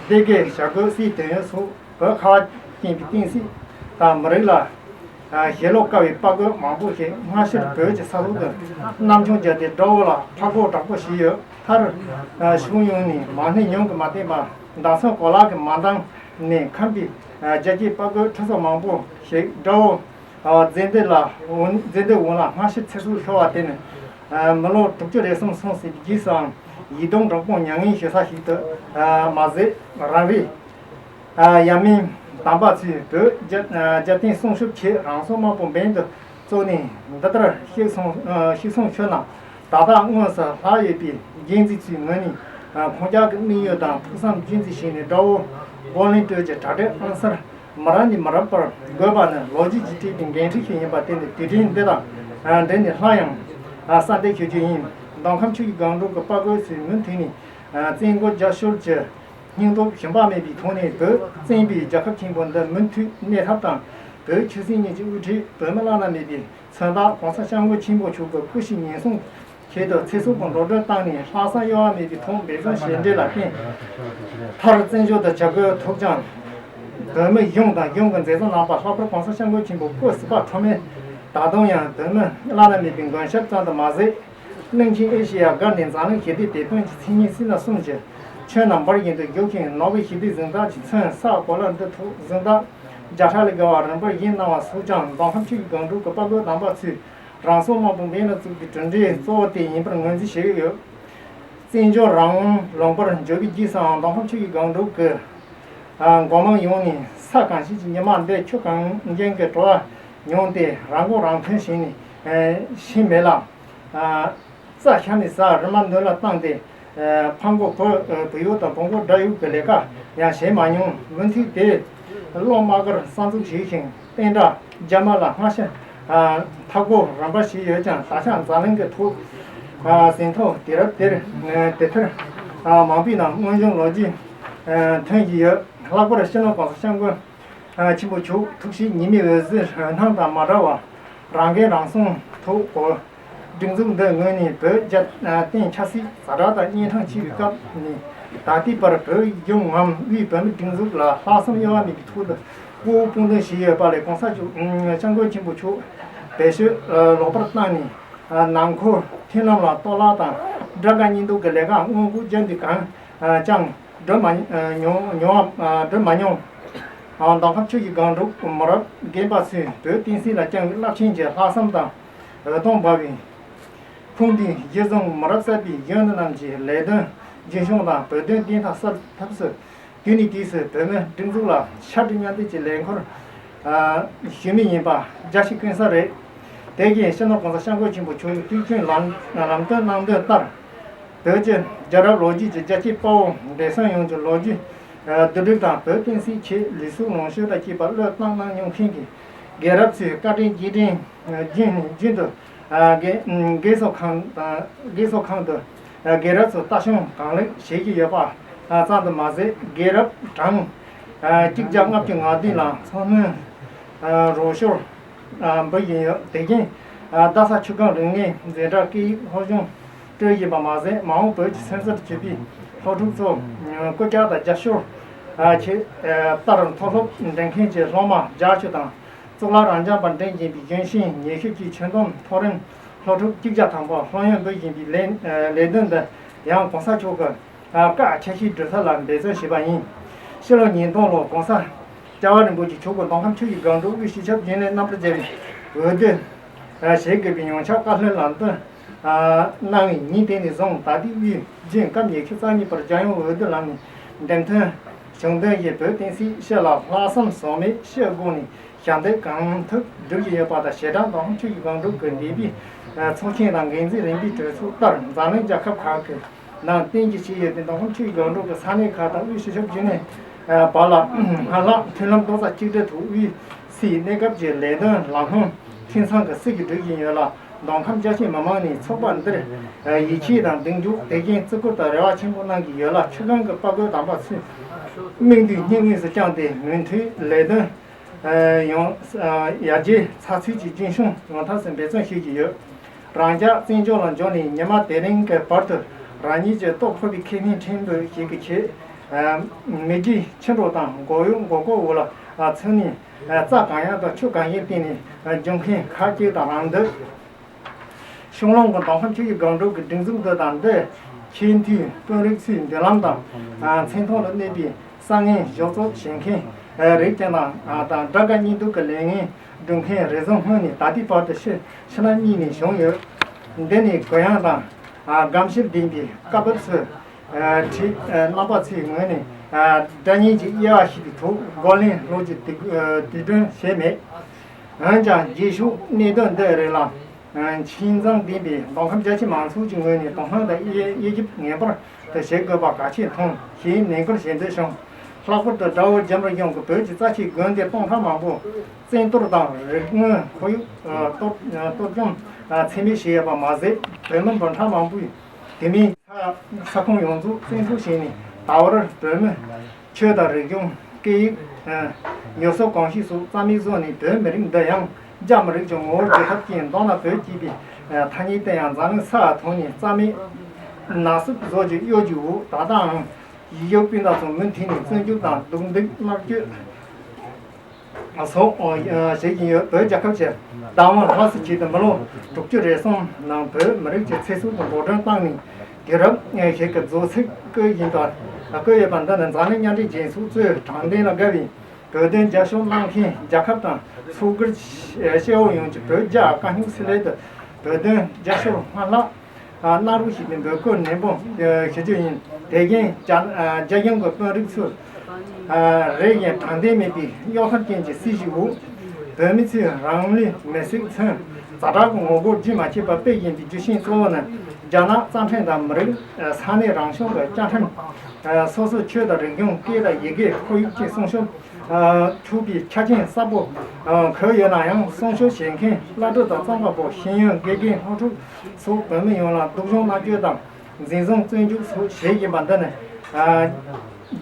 སྡེ་དགེ་བྱ་རྒོད་སྲས་དོན་ཡོད་སོགས་བོད་ཁ་བ་ཅན་གྱི་བསྟན་སྲིད་དང་མི་རིགས་ལ་ཨ་ཞེ་ལོག་དཀའ་བའི་དཔའ་རྒོད་མང་པོ་ཞིག་སྔ་ཕྱིར་བོད་ཀྱི་ས་ཐོག་ཏུ་གནམ་མཆོང་བརྒྱབ་སྟེ་དགྲ་བོ་ལ་ཕར་རྒོལ་དྲག་པོ་བྱས་ཡོད། མཐར་ཨ་ཕྱོགས་ཡོངས་ནས་མ་ཎི་ཉུང་གིས་མ་བསྟེན་པར་མདང་སང་གོ་ལག་གིས་མ་འདང་ནས་ཁམས་པའི་ཨ་རྒྱལ་གཅེས་དཔའ་རྒོད་ཁྲི་ཚོ་མང་པོ་ཞིག་དགྲ་བོ་ཨ་རྫས་མདེལ་ལ་འོང་རྫས་མདེལ་འོང་ལ་སྔ་ཕྱིར་ཚེ་སྲོག་ཤོར་བ་དེ་ནི་ཨ་མི་ལོ་དྲུག་ཅུ་རེ་གསུམ་སོང་ཟིན་པའི་རྗེས་སུའང་ཡིད་གདུང་དྲག་པོ་མྱ་ངན་ཞུ་ས་ཞིག་ཏུ་ཨ་མ་ཟད། རང་རེའི་ཨ་ཡབ་མེས་དམ་པ་ཚོས་བོད་རྒྱལ་ཨ་རྒྱལ་བསྟན་སྲུང་སྐྱོབ་ཆེད་རང་སྲོག་དམར་པོ་འབེན་དུ་བཙུགས་ནས་འདི་ལྟར་གཤེགས་སོང་། ཨ་གཤེགས་སོང་ཞུ་ན། ད་ལྟ་དངོས་སུ་ལྷག་ཡོད་པའི་རྒྱལ་འཛིན་ཚོའི་ངོས་ནས་ཨ་ཁོང་ཅག་གི་དམིགས་ཡུལ་དང་ཕུགས་བསམ་རྒྱུན་འཛིན་བྱས་ནས་དགྲ་བོ་མགོ་ལན་སྤྲོད་ཀྱི་གྲ་སྒྲིག་ཨང་གསར་མི་རབས་ནས་མི་རབས་བར་དགོས་པ་ནི་ལོ་རྒྱུས་ཀྱིས་སྤྲད་པའི་འགན་འཁྲི་ཞིག་ཡིན་པ་བརྟེན་ནས། དུས་དྲན་འདི་དང་ཨ་འབྲེལ་ནས་སླར་ཡང་ཨ་གསལ་འདེབས་ཞུ་རྒྱུ་ཡིན། མདོ་ཁམས་ཆུ་བཞི་སྒང་དྲུག་གི་དཔའ་རྒོད་ཚོས་མུ་མཐུད་ནས་ཨ་བཙན་རྒོལ་རྒྱབ་སྐྱོར་གྱི་སྙིང་སྟོབས་ཞུམ་པ་མེད་པའི་ཐོག་ནས་བོད་བཙན་པོའི་རྒྱལ་ཁབ་ཆེན་པོ་འདི་མུ་མཐུད་གནས་ཐབས་དང་། བོད་ཆོས་སྲིད་གཉིས་ཀྱི་དབུ་ཁྲིད་བོད་མི་བླ་ན་མེད་པའི་མཚོན་རྟགས་༸གོང་ས་༸སྐྱབས་མགོན་ཆེན་པོ་མཆོག་གི་སྐུ་ཞབས་ཉེན་སྲུང་ཆེད་དུ་ཚེ་སྲོག་གི་འགྲོ་གྲོན་བཏང་ནས་ལྷག་བསམ་གཡོ་བ་མེད་པའི་ཐོག་འབད་བརྩོན་བྱས་འབྲས་ལ་བརྟེན། མཐར་བཙན་བྱོལ་དུ་བྱ་རྒོད་ཐོབ་ཀྱང་། བོད་མི་གཞུང་དང་གཞུང་གི་མཛད་གཙོ་རྣམ་པ་ལྷག་པར་༸གོང་ས་༸སྐྱབས་མགོན་ཆེན་པོ་སྐུ་གཟུགས་པོ་ཁྲོ་མོས་ད་དུང་ཡང་བོད་མི་བླ་ན་མེད་པའི་མགོན་སྐྱབས་ཙམ་དུ་མ་ཟད། གླིང་ཆེན་ཨེ་ཤེ་ཡ་དགའ་ལྡན་འཛམ་གླིང་ཞི་བདེའི་དེད་དཔོན་གྱི་མཚན་སྙན་སྲིད་ན་གསུམ་གྱི་ཁྱོན་ནས་འབར་བཞིན་དུ་རྒྱུག་ཅིང་ནོ་བེལ་ཞི་བདེའི་གཟེངས་རྟགས་ཀྱིས་མཚོན་ས་གོ་ལ་འདི་ཐོག་གཟེངས་རྟགས་བརྒྱ་ཕྲག་ལས་བརྒལ་བ་རིམ་པར་བཞེས་གནང་བ་སོགས་ཀྱང་མདོ་ཁམས་ཆུ་བཞི་སྒང་དྲུག་གི་དཔའ་རྒོད་དམ་པ་ཚོས་རང་སྲོག་དམར་པོ་འབེན་ལ་བཙུགས་པའི་གྲུབ་འབྲས་གཙོ་བོ་དེ་ཡིན་པར་ངོས་འཛིན་བྱེད་ཀྱི་ཡོད། བཙན་བྱོལ་རང་དབང་ལུང་པར་འབྱོར་བའི་རྗེས་སུའང་མདོ་ཁམས་ཆུ་བཞི་སྒང་དྲུག་གི་ཨ་འགོ་དམངས་ཡོངས་ནས་ས་གང་ཞིག་གི་ཉི་མ་འདི་ཆུ་གང་རྒྱུན་གྱི་བྲོ་བ་མྱོང་སྟེ་རང་མགོ་རང་ཐོན་བྱས་ནས་ཨ་ཤི་མེད་ལ། ཨ་རྩྭ་ཤ་ནས་ཟ་རི་མ་མདུན་ལ་བཏང་སྟེ། ཨ་ཕ་མགོ་བུ་ཨ་བུ་ཡུག་དང་བུ་མགོ་དགྲ་ཡུག་གི་ལས་ཀ་ཡང་བྱེད་མ་མྱོང་། མུ་མཐུད་དེ་གློག་དམག་སྒར་གསར་འཛུགས་བྱས་ཤིང་། བསྟན་དགྲ་རྒྱ་དམར་ལ་སྔ་ཕྱི་ཨ་མཐའ་སྐོར་རིམ་པ་བྱས་ཡོད་ཀྱང་། ད་ཆ་འཛམ་གླིང་གི་ཐོག་ཨ་ཟིན་ཐོ་དུས་རབས་དེར་ཨ་དེབ་ཐེར་ཨ་མང་པོའི་ནང་དངོས་བྱུང་ལོ་རྒྱུས་ཨ་ཐོན་བཞིན་ཡོད། ལྷག་པར་སྤྱི་ནོར་༸གོང་ས་༸སྐྱབས་མགོན་ཨ་ཆེན་པོ་མཆོག་ཐུགས་གཤིས་ཉི་མའི་འོད་ཟེར་སྣང་དང་མ་འདྲ་བར་རང་འགན་རང་སྲུང་ཐོག་གོ་སྒྲིག་འཛུགས་འདི་ངོས་ནས་བོད་རྒྱལ་བསྟན་ཆབ་སྲིད་ཛ་དྲག་དང་གཉན་འཕྲང་ཆེ་བའི་སྐབས་ནས་ད་ལྟའི་བར་བོད་གཞུང་ངམ་དབུས་བོད་མིའི་སྒྲིག་འཛུགས་ལ་ལྷག་བསམ་གཡོ་བ་མེད་པའི་ཐོག་ཏུ་སྐུ་ངོ་སྤུན་འདུན་བྱས་ཡོད་པ་ལས། ༸གོང་ས་མཆོག་༸སྐྱབས་མགོན་ཆེན་པོ་མཆོག་བེད་སྤྱོད་ལོག་པར་བཏང་ནས་ནང་ཁུལ་མཐུན་ལམ་ལ་གཏོར་བརླག་དང་དགྲ་དགའ་གཉེན་སྡུག་གི་ལས་ཀ་མངོན་ལྐོག་རྒྱབ་འདི་གང་ཅང་འགྲུབ་མ་མྱོང་བ་འགྲུབ་མ་མྱོང་། མདོ་ཁམས་ཆུ་བཞི་སྒང་དྲུག་མི་རབས་རྒན་པ་ཚོས་བོད་བསྟན་སྲིད་ལ་བཅངས་པའི་རླབས་ཆེན་གྱི་ལྷག་བསམ་དང་འོད་སྟོང་འབར་བའི་ཕུགས་འདུན་གཞིར་བཟུང་། མི་རབས་གསར་པའི་གཞོན་ནུ་རྣམས་ཀྱི་ལས་དོན་རྒྱུན་སྐྱོང་དང་བོད་དོན་བདེན་མཐའ་གསལ་ཐབས་སུ་དུས་ནས་དུས་སུ་བོད་མིའི་སྒྲིག་འཛུགས་ལ་ཕྱར་གྲུ་མཉམ་འདེགས་ཀྱི་ལས་འཁུར་ཞུ་མུས་ཡིན་པ་རྒྱ་ཆེ་ཀུན་གསལ་རེད། དེ་བཞིན་སྤྱི་ནོར་༸གོང་ས་༸སྐྱབས་མགོན་ཆེན་པོ་མཆོག་གིས་དུས་རྒྱུན་ལམ་ལམ་སྟོན་གནང་དོན་ལྟར། བོད་ཀྱི་རྒྱལ་རབས་ལོ་རྒྱུས་ཀྱི་རྒྱལ་གཅེས་དཔའ་བོ་འདས་གསོན་ཡོངས་ཀྱི་ལོ་རྒྱུས་བསྡུ་སྒྲིག་དང་། བོད་བསྟན་སྲིད་ཆེད་ལུས་སྲོག་ལོངས་སྤྱོད་དང་བཅས་པ་བློས་བཏང་གནང་མྱོང་མཁན་གྱི་རྒན་རབས་ཚོའི་བཀའ་དྲིན་རྗེས་དྲན་རྒྱུན་རྒྱུན་དུ་རྒན་རྒན་གསོ་ཁང་དང་རྒན་གསོ་ཁང་དུ་རྒན་རབས་ཚོ་ལྟ་སྐྱོང་གང་ལེགས་བྱེད་ཀྱི་ཡོད་པ་ཙམ་དུ་མ་ཟད། རྒན་རབས་གྲངས་གཅིག་བརྒྱ་ལྔ་བཅུ་ང་བདུན་ལ་འཚོ་སྣོན་རོགས་སྐྱོར་འབུལ་བཞིན་ཡོད། དེ་བཞིན་རྡ་ས་ཆུ་སྒང་རིག་གནས་འཛིན་གྲྭར་སྐད་ཡིག་སློབ་སྦྱོང་སྤྲོད་བཞིན་པ་མ་ཟད། མ་འོངས་བོད་ཀྱི་སེམས་གསར་གྱུར་པའི་སློབ་ཕྲུག་ཚོ་སྐུལ་ལྕག་དང་རྒྱབ་སྐྱོར་ཆེད་ལྟར་མཐོ་སློབ་འགྲིམ་མཁན་གྱི་སློབ་མ་བརྒྱད་ཅུ་དང་། གཙུག་ལག་རབ་འབྱམས་པ་འགྲིམ་བཞིན་པའི་གཞོན་གཤིན་ཉི་ཤུ་བཅས་ཆོས་འདོན་མཐོ་རིམ་སློབ་ཕྲུག་གཅིག་བརྒྱ་ཐམ་པ་སློབ་ཡོན་འབུལ་བཞིན་པའི་ལས་ལས་དོན་འདི་ཡང་གོང་ས་མཆོག་གི་བཀའ་ཆ་ཤས་སྒྲུབ་ཐབས་ལ་འབད་བརྩོན་བྱས་པ་ཡིན། ཕྱི་ལོ་ཉིས་སྟོང་ལོར་གོང་ས་རྒྱལ་བ་རིན་པོ་ཆེ་མཆོག་གིས་མདོ་ཁམས་ཆུ་བཞི་སྒང་དྲུག་དབུས་སྤྱི་ཁྱབ་རྒྱུན་ལས་རྣམ་པར་རྒྱལ་བའི་འོས་བསྡུ་བྱེད་དགོས་པའི་ཡོངས་ཁྱབ་བཀའ་བློན་ལམ་སྟོན་གནང་བའི་ཉིན་དེ་ནས་བཟུང་ད་ལྟའི་དབུས་རྒྱུན་སྐབས་ཉི་ཤུ་རྩ་གཉིས་པར་རྒྱལ་ཡོངས་འོས་བསྡུ་ལམ་ནས་འདེམས་ཐོན་བྱུང་དོན་བཞིན་བོད་བསྟན་སྲིད་སྤྱི་ལ་ལྷག་བསམ་ཟོལ་མེད་སྤྱི་སྒོ་ནས་ཞབས་འདེགས་གང་ཐུབ་བསྒྲུབ་བཞིན་ཡོད་པ་དང་། བྱེ་བྲག་མདོ་ཁམས་ཆུ་བཞི་སྒང་དྲུག་གི་འདས་པའི་ཚོགས་ཆེན་དང་འགན་འཛིན་རིམ་པའི་གྲོས་ཚོགས་ལྟར་འཛམ་གླིང་རྒྱལ་ཁབ་ཁག་གི་ནང་རྟེན་གཞི་བྱས་ཡོད་པའི་མདོ་ཁམས་ཆུ་བཞི་སྒང་དྲུག་གི་ས་གནས་ཁག་དང་དབུས་སྤྱི་ཁྱབ་རྒྱུན་ལས་བར་ལ་སྔར་ལྷག་མཐུན་ལམ་རྡོག་རྩ་གཅིག་སྒྲིལ་ཐོག་དབུས་སའི་གནས་སྐབས་ཀྱི་ལས་དོན་ལམ་ལྷོང་འཐུས་ཚང་གི་སྲིད་ཀྱིས་སྒྲུབ་བཞིན་ཡོད་ལ། མདོ་ཁམས་རྒྱ་ཆེ་མི་མང་ནས་ཚོགས་པ་འདིར་ཡིད་ཆེས་དང་གདེང་འཇོག་དད་གུས་བརྩི་བཀུར་དང་རེ་བ་ཆེན་པོ་གནང་གི་ཡོད་ལ། ཆུ་སྒང་གི་དཔའ་རྒོད་དམ་པ་ཚོས་མིག་མདུན་སྙིང་དབུས་སུ་བཅངས་ཏེ་མུ་མཐུད་ལས་དོན་ཡོང་ཡར་རྒྱས་ཚགས་ཚུད་ཀྱི་རྒྱུན་སྲུང་ཡོང་ཐབས་སུ་འབད་བརྩོན་ཞུ་གི་ཡོད། རང་ཅག་བཙན་བྱོལ་ལ་འབྱོར་ནས་ཉི་མ་དེ་རིང་གི་བར་དུ་རང་ཉིད་ཀྱི་ལྟོ་ཕོར་པའི་ཁེ་ཕན་ཕྲན་བུ་ཞིག་གི་ཆེད། མི་རྒྱུད་ཕྱི་འགྲོ་དང་མགོ་གཡོག་མགོ་སྐོར་འོག་ལ་ཚུད་ནས། རྩྭ་གང་ཡག་དང་ཆུ་གང་ཡིན་བརྟེན་ནས་འབྱུང་མཁན་ཁ་སྐྱེངས་དང་རང་འདོད། གཞུང་ལམ་གྱི་མདོ་ཁམས་ཆུ་བཞི་སྒང་དྲུག་གི་སྒྲིག་འཛུགས་འདི་དང་འདི་ཆེས་མཐོའི་དཔོན་རིགས་ཚོའི་མདུན་ལམ་དང་། མཚན་ཐོག་ལ་གནས་པའི་ས་ངན་ཞོག་ཚོགས་བྱེད་མཁན་རིགས་ཅན་དང་དང་དགྲ་དགའ་གཉེན་སྡུག་གི་ལས་ངན་སྒྲུབ་མཁན་རེ་ཟུང་སྔོན་ནས་ད་ལྟའི་བར་དུ་ཕྱི་ཕྱི་ནང་གཉིས་ནས་བྱུང་ཡོད། འདི་ནི་གུ་ཡངས་དང་། སྒམ་ཤེལ་ལྡན་པའི་བཀའ་བབས་སུ། ཁྲིད་རྣམ་པ་ཚོའི་ངོས་ནས་སྒྲ་སྙན་གྱི་དབྱེ་བ་ཕྱེ་བའི་ཐོག་རྒོལ་ལན་སློག་རྒྱུ་དེ་དེ་དོན་བྱས་མེད། འོན་ཀྱང་རྗེས་ཕྱོགས་གནད་དོན་འདི་རིགས་ལ་ཆེས་མཛངས་ལྡན་པའི་མདོ་ཁམས་རྒྱ་ཆེ་མང་ཚོགས་ཀྱི་ངོས་ནས་དོ་སྣང་དང་དབྱེ་དབྱེ་ཞིབ་ངེས་པར་དུ་བྱེད་དགོས་པ་གལ་ཆེར་མཐོང་ཞེས་ནན་སྐུལ་བྱེད་འདོད་བྱུང་། ལྷག་པར་དུ་དགྲ་བོ་རྒྱ་དམར་གཞུང་གིས་བོད་ཀྱི་རྩ་ཆེའི་དགོན་སྡེ་སྟོང་ཕྲག་མང་པོ་བཙན་གཏོར་དང་རིག་དངོས་ཁོར་ཡུག་གཏོར་གཏོར་བཅོམ་ཚད་མེད་བྱས་ཡོད་པ་མ་ཟད། བོད་མི་འབུམ་ཕྲག་མང་པོས་དེ་མིན་ས་ཁོངས་ཡོངས་རྫོགས་བཙན་འཕྲོག་བྱས་ནས། ད་བར་བོད་མི་ཆོས་དང་རིག་གཞུང་། སྐད་ཡིག་ཡུལ་སྲོལ་གོམས་གཤིས་སོགས་རྩ་མེད་བཟོས་ནས། བོད་མི་རིགས་འདི་ཡང་རྒྱ་མི་རིགས་ཀྱི་ངོ་བོར་བསྒྱུར་ཐབས་ཀྱིས། མདོར་ན་བོད་ཅེས་པའི་ཐ་སྙད་དེ་ཡང་འཛམ་གླིང་ས་ཐོག་ནས་རྩ་མེད་ནག་བསུབ་བཟོ་རྒྱུའི་གཡོ་ཇུས་འོག་ད་ལྟའང་ཡིག་གཞུག་སྤུན་ཟླ་ཚོ་མུ་མཐུད་ནས་བཙོན་འཇུག་དང་སྡུག་སྡུག་མནར་གཅོད་སོགས་བྱེད་ཀྱིན་ཡོད། བོད་རྒྱལ་ཁབ་ཀྱི་བདག་དབང་སླར་གསོའི་ཆེད་དུ་མི་ལོ་དྲུག་ཅུ་རེ་གསུམ་ནང་བོད་མི་རིགས་ཀྱི་ཚེ་སྲོག་ཏུ་འགྲོ་གྲོན་བཏང་ནས། དུས་རབས་ཞིག་གི་རྫོགས་ཚིག་བཀོད་ཡིན་པ། བཀོད་ཡོད་པ་འདི་ནི་འཛམ་གླིང་མཉམ་འབྲེལ་རྒྱལ་ཚོགས་གཙོས་དྲང་བདེན་ལ་དགའ་བའི་བོད་དོན་རྒྱབ་སྐྱོར་གནང་མཁན་རྒྱལ་ཁབ་དང་ཚོགས་སྒེར་སྐྱེ་བོ་ཡོངས་ཀྱིས་བོད་རྒྱ་དཀའ་རྙོག་སེལ་སླད་དུ་བོད་དོན་རྒྱབ་སྐྱོར་སྔར་ལྷག་གནང་རོགས་ཞེས་པའི་འབོད་སྐུལ་ནན་པོ་ཞུ་རྒྱུ་ཡིན། དེ་བཞིན་རྒྱ་རྒྱ་གཞུང་གི་དཔོན་རིགས་ཚོས་རེས་ཡང་དྲང་བདེན་མེད་པའི་གཡོ་ཐབས་ཅན་གྱི་སྲིད་བྱུས་འོག་བོད་མི་ཚོས་རང་ལུས་མེར་སྲེག་མཚོན་ཛ་དྲག་གི་ངོ་རྒོལ་རྒྱུན་མ་ཆད་པར་སྤེལ་བཞིན་པའི་རྒྱུ་རྐྱེན་གཙོ་བོ་ནི། རྒྱ་ནག་རྩ་ཁྲིམས་དང་མི་རིགས་ས་གནས་རང་སྐྱོང་གི་བཅའ་ཁྲིམས། སོ་སོའི་ཆོས་དང་རིག་གཞུང་། སྐད་དང་ཡི་གེ། ཁོར་ཡུག་བཅས་སྲུང་སྐྱོབ་ཆོག་པའི་ཆ་རྐྱེན་གསལ་པོ་འཁོད་ཡོད་ན་ཡང་། སྲུང་སྐྱོབ་བྱེད་མཁན་བླ་སྤྲུལ་དང་རྩོམ་པ་པོ། ཤེས་ཡོན་དགེ་རྒན་སློབ་ཕྲུག་སོགས་བོད་མི་ཡོངས་ལ་སྡུག་སྦྱོང་མནར་གཅོད་དང་། འཛིན་བཟུང་བཙོན་འཇུག་སོགས་བྱེད་བཞིན་པ་འདི་ནི།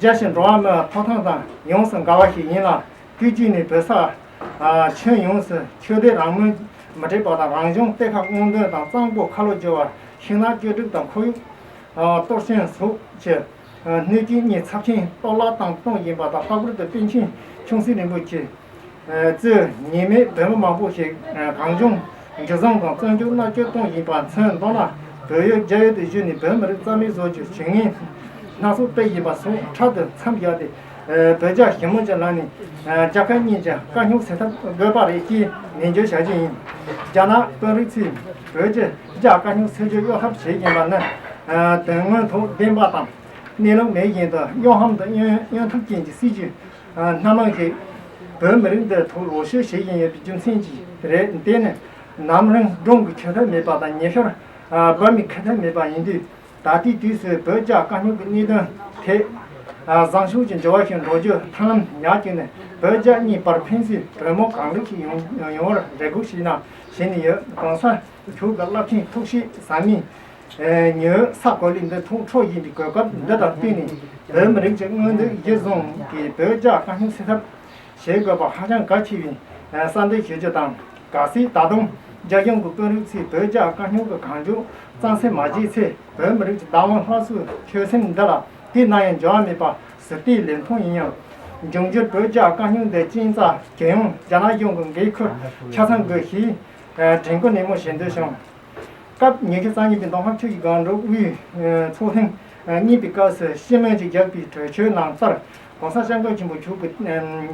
རྒྱལ་སྤྱིའི་འགྲོ་བ་མིའི་ཐོབ་ཐང་དང་ཡོངས་སུ་འགལ་བ་ཞིག་ཡིན་ལ། དུས་རྒྱུན་ནས་བོད་ས་ཁྱོན་ཡོངས་སུ་ཆོས་དད་རང་མོས་མི་སྤྲད་པ་དང་། རང་གཞུང་གཏེར་ཁ་དབང་འདུན་དང་གཙང་པོ་ཁ་ལོ་སྒྱུར་བ། ཤིང་ནགས་གཅོད་སྒྲིག་དང་ཁོར་ཡུག་གཏོར་སྐྱོན་སོགས་ཀྱི་གནོད་སྐྱོན་གཉིས་ཚབས་ཆེན་གཏོར་བརླག་བཏང་གཏོང་བཞིན་པ་དང་། ལྷག་པར་དུ་པཎ་ཆེན་ཆུང་སྲིད་རིན་པོ་ཆེ་གཙོས་ཉེས་མེད་བོད་མི་མང་པོ་ཞིག་གང་བྱུང་འཇུ་བཟུང་དང་བཙོན་འཇུག་མནར་གཅོད་གཏོང་བཞིན་པ་མཚོན་མདོར་ན། བོད་ཡུལ་རྒྱ་ཡུལ་དུ་བཞུད་ནས་བོད་མི་རིགས་རྩ་མེད་བཟོ་རྒྱུའི་ཇུས་ངན་སྣ་ཚོགས་སྤེལ་བཞིན་པ་སོགས་འཕྲལ་དུ་མཚམས་བཞག་སྟེ། བོད་རྒྱ་ཞི་མོལ་གྱི་ལམ་ནས་རྒྱལ་ཁབ་གཉིས་ཀྱི་དཀའ་རྙོག་སེལ་ཐབས་དགོས་པ་རེད་ཅེས་ནན་བརྗོད་བྱ་རྒྱུ་ཡིན། རྒྱ་ནག་དཔོན་རིགས་ཚོས་བོད་ཀྱི་རྒྱ་དཀའ་རྙོག་སེལ་རྒྱུའི་གཡོ་ཐབས་བྱེད་བཞིན་པ་ནི། དོན་དངོས་ཐོག་བདེན་པ་དང་གནས་ལུགས་མེད་བཞིན་དུ་གཡོ་ཧམ་དང་གཡོན་གཡོན་ཐབས་ཅན་གྱི་སྲིད་ཇུས་སྣ་མང་ཞིག་བོད་མི་རིགས་འདིའི་ཐོག་ལོག་སྤྱོད་བྱེད་བཞིན་ཡོད་པའི་རྒྱུ་མཚན་གྱིས་རེད། དེ་ནི་ནམ་རིང་སྒྲུང་གིས་འཁྱོལ་ཐབས་མེད་པ་དང་། ཉི་ཤར་འབབ་མས་འཁྱོལ་ཐབས་མེད་པ་ཡིན་དུས། ད་ལྟའི་དུས་སུ་བོད་རྒྱ་དཀའ་རྙོག་གི་གནད་དོན་ཐད་བཟང་ཕྱོགས་ཀྱི་འགྱུར་བ་ཞིག་འགྲོ་རྒྱུ་ཐབས་ལམ་ཉག་གཅིག་ནི། བོད་རྒྱ་གཉིས་བར་ཕན་ཚུན་གྲོས་མོལ་གང་ལེགས་ཤིག་ཡོང་ཡོང་བར་རེ་སྒུག་ཞུས་ན་ཞུས་ནས་ཡོད། ༸གོང་ས་མཆོག་གི་རླབས་ཆེན་ཐུགས་བཞེད་ཟབ་མོའི་ཉི་འོད་ས་གོ་ལའི་འདི་ཐོག་འཕྲོ་བཞིན་པའི་གོ་སྐབས་འདི་དང་བསྟུན་ནས། བོད་མི་རིགས་ཀྱི་མངོན་འདོད་གཞིར་བཟུང་གིས་བོད་རྒྱ་དཀའ་རྙོག་སེལ་ཐབས་བྱེད་དགོས་པ་ཧ་ཅང་གལ་ཆེ་བའི་བསམ་འདུན་ཞུ་རྒྱུ་དང་། གལ་སྲིད་ད་དུང་རྒྱ་གཞུང་གི་དཔོན་རིགས་ཚོས་བོད་རྒྱ་དཀའ་རྙོག་གི་གང་མགྱོགས་གཙང་སེལ་མ་བྱས་ཚེ། བོད་མི་རིགས་ཀྱི་བདག་དབང་སླར་གསོའི་ཆོད་སེམས་འདི་ལ་དུས་ནམ་ཡང་འགྱུར་བ་མེད་པ་ཟུར་བལྟས་ལེན་ཐབས་ཡིན་ཡང་། འབྱུང་འགྱུར་བོད་རྒྱ་དཀའ་རྙོག་འདི་ཅུང་ཙམ་རྒྱལ་ཡོངས་རྒྱ་ནག་གཞུང་གི་འགན་ཁུར་ཆ་ཚང་དགོས་ཞེས་དྲན་སྐུལ་ནན་མོ་བྱེད་འདོད་བྱུང་། སྐབས་ཉི་ཤུ་རྩ་གཉིས་པའི་མདོ་ཁམས་ཆུ་བཞི་སྒང་དྲུག་དབུས་ཚོགས་ཐེངས་གཉིས་པའི་སྐབས་སུ་སྤྱི་མོས་ཀྱིས་བརྒྱབ་པའི་གྲོས་ཆོད་ནང་ལྟར། ༸གོང་ས་༸སྐྱབས་མགོན་ཆེན་པོ་མཆོག་གི་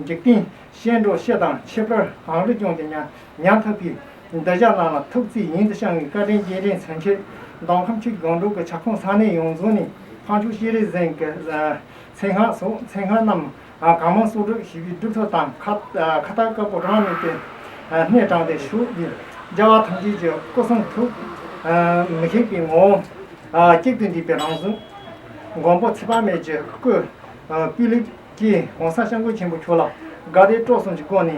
འཇིག་རྟེན་བཤད་སྒྲོས་སྤྱི་དང་། ཁྱད་པར་གངས་རི་ལྗོངས་ཀྱི་ཉམ་ཉམ་ཐག་པའི་གདུལ་བྱ་རྣམས་ལ་ཐུགས་བརྩེ་ཡུན་དུ་བསྐྱངས་པའི་བཀའ་དྲིན་རྗེས་དྲན་མཚོན་ཆེད། མདོ་ཁམས་ཆུ་བཞི་སྒང་དྲུག་གི་ཁྱབ་ཁོངས་ས་གནས་ཡོངས་རྫོགས་ནས་ཕར་ཕྱོགས་སྤྱན་རས་གཟིགས་ཀྱི་མཚན་སྔགས་སོགས། མཚན་སྔགས་རྣམས་གང་མང་གསོག་སྒྲུབ་ཞུས་པའི་སྒྲུབ་ཐབས་དང་། ཁ་ཁ་བཏགས་དཀར་པོ་རང་མེད་པའི་སྣེ་དྲངས་ཏེ་བཞུགས་པའི་རྒྱལ་བ་ཐམས་ཅད་ཀྱི་སྐུ་གསུང་ཐུགས་མི་ཤིགས་པའི་ངོ་བོ་གཅིག་ཏུ་འདུས་པའི་རང་གཟུགས་མགོན་པོ་ཚེ་དཔག་མེད་ཀྱི་སྐུ་སྤུས་ལེགས་ཀྱིས་༸གོང་ས་༸སྐྱབས་མགོན་ཆེན་པོ་མཆོག་ལ་དགའ་དད་སྤྲོ་གསུམ་གྱི་སྒོ་ནས་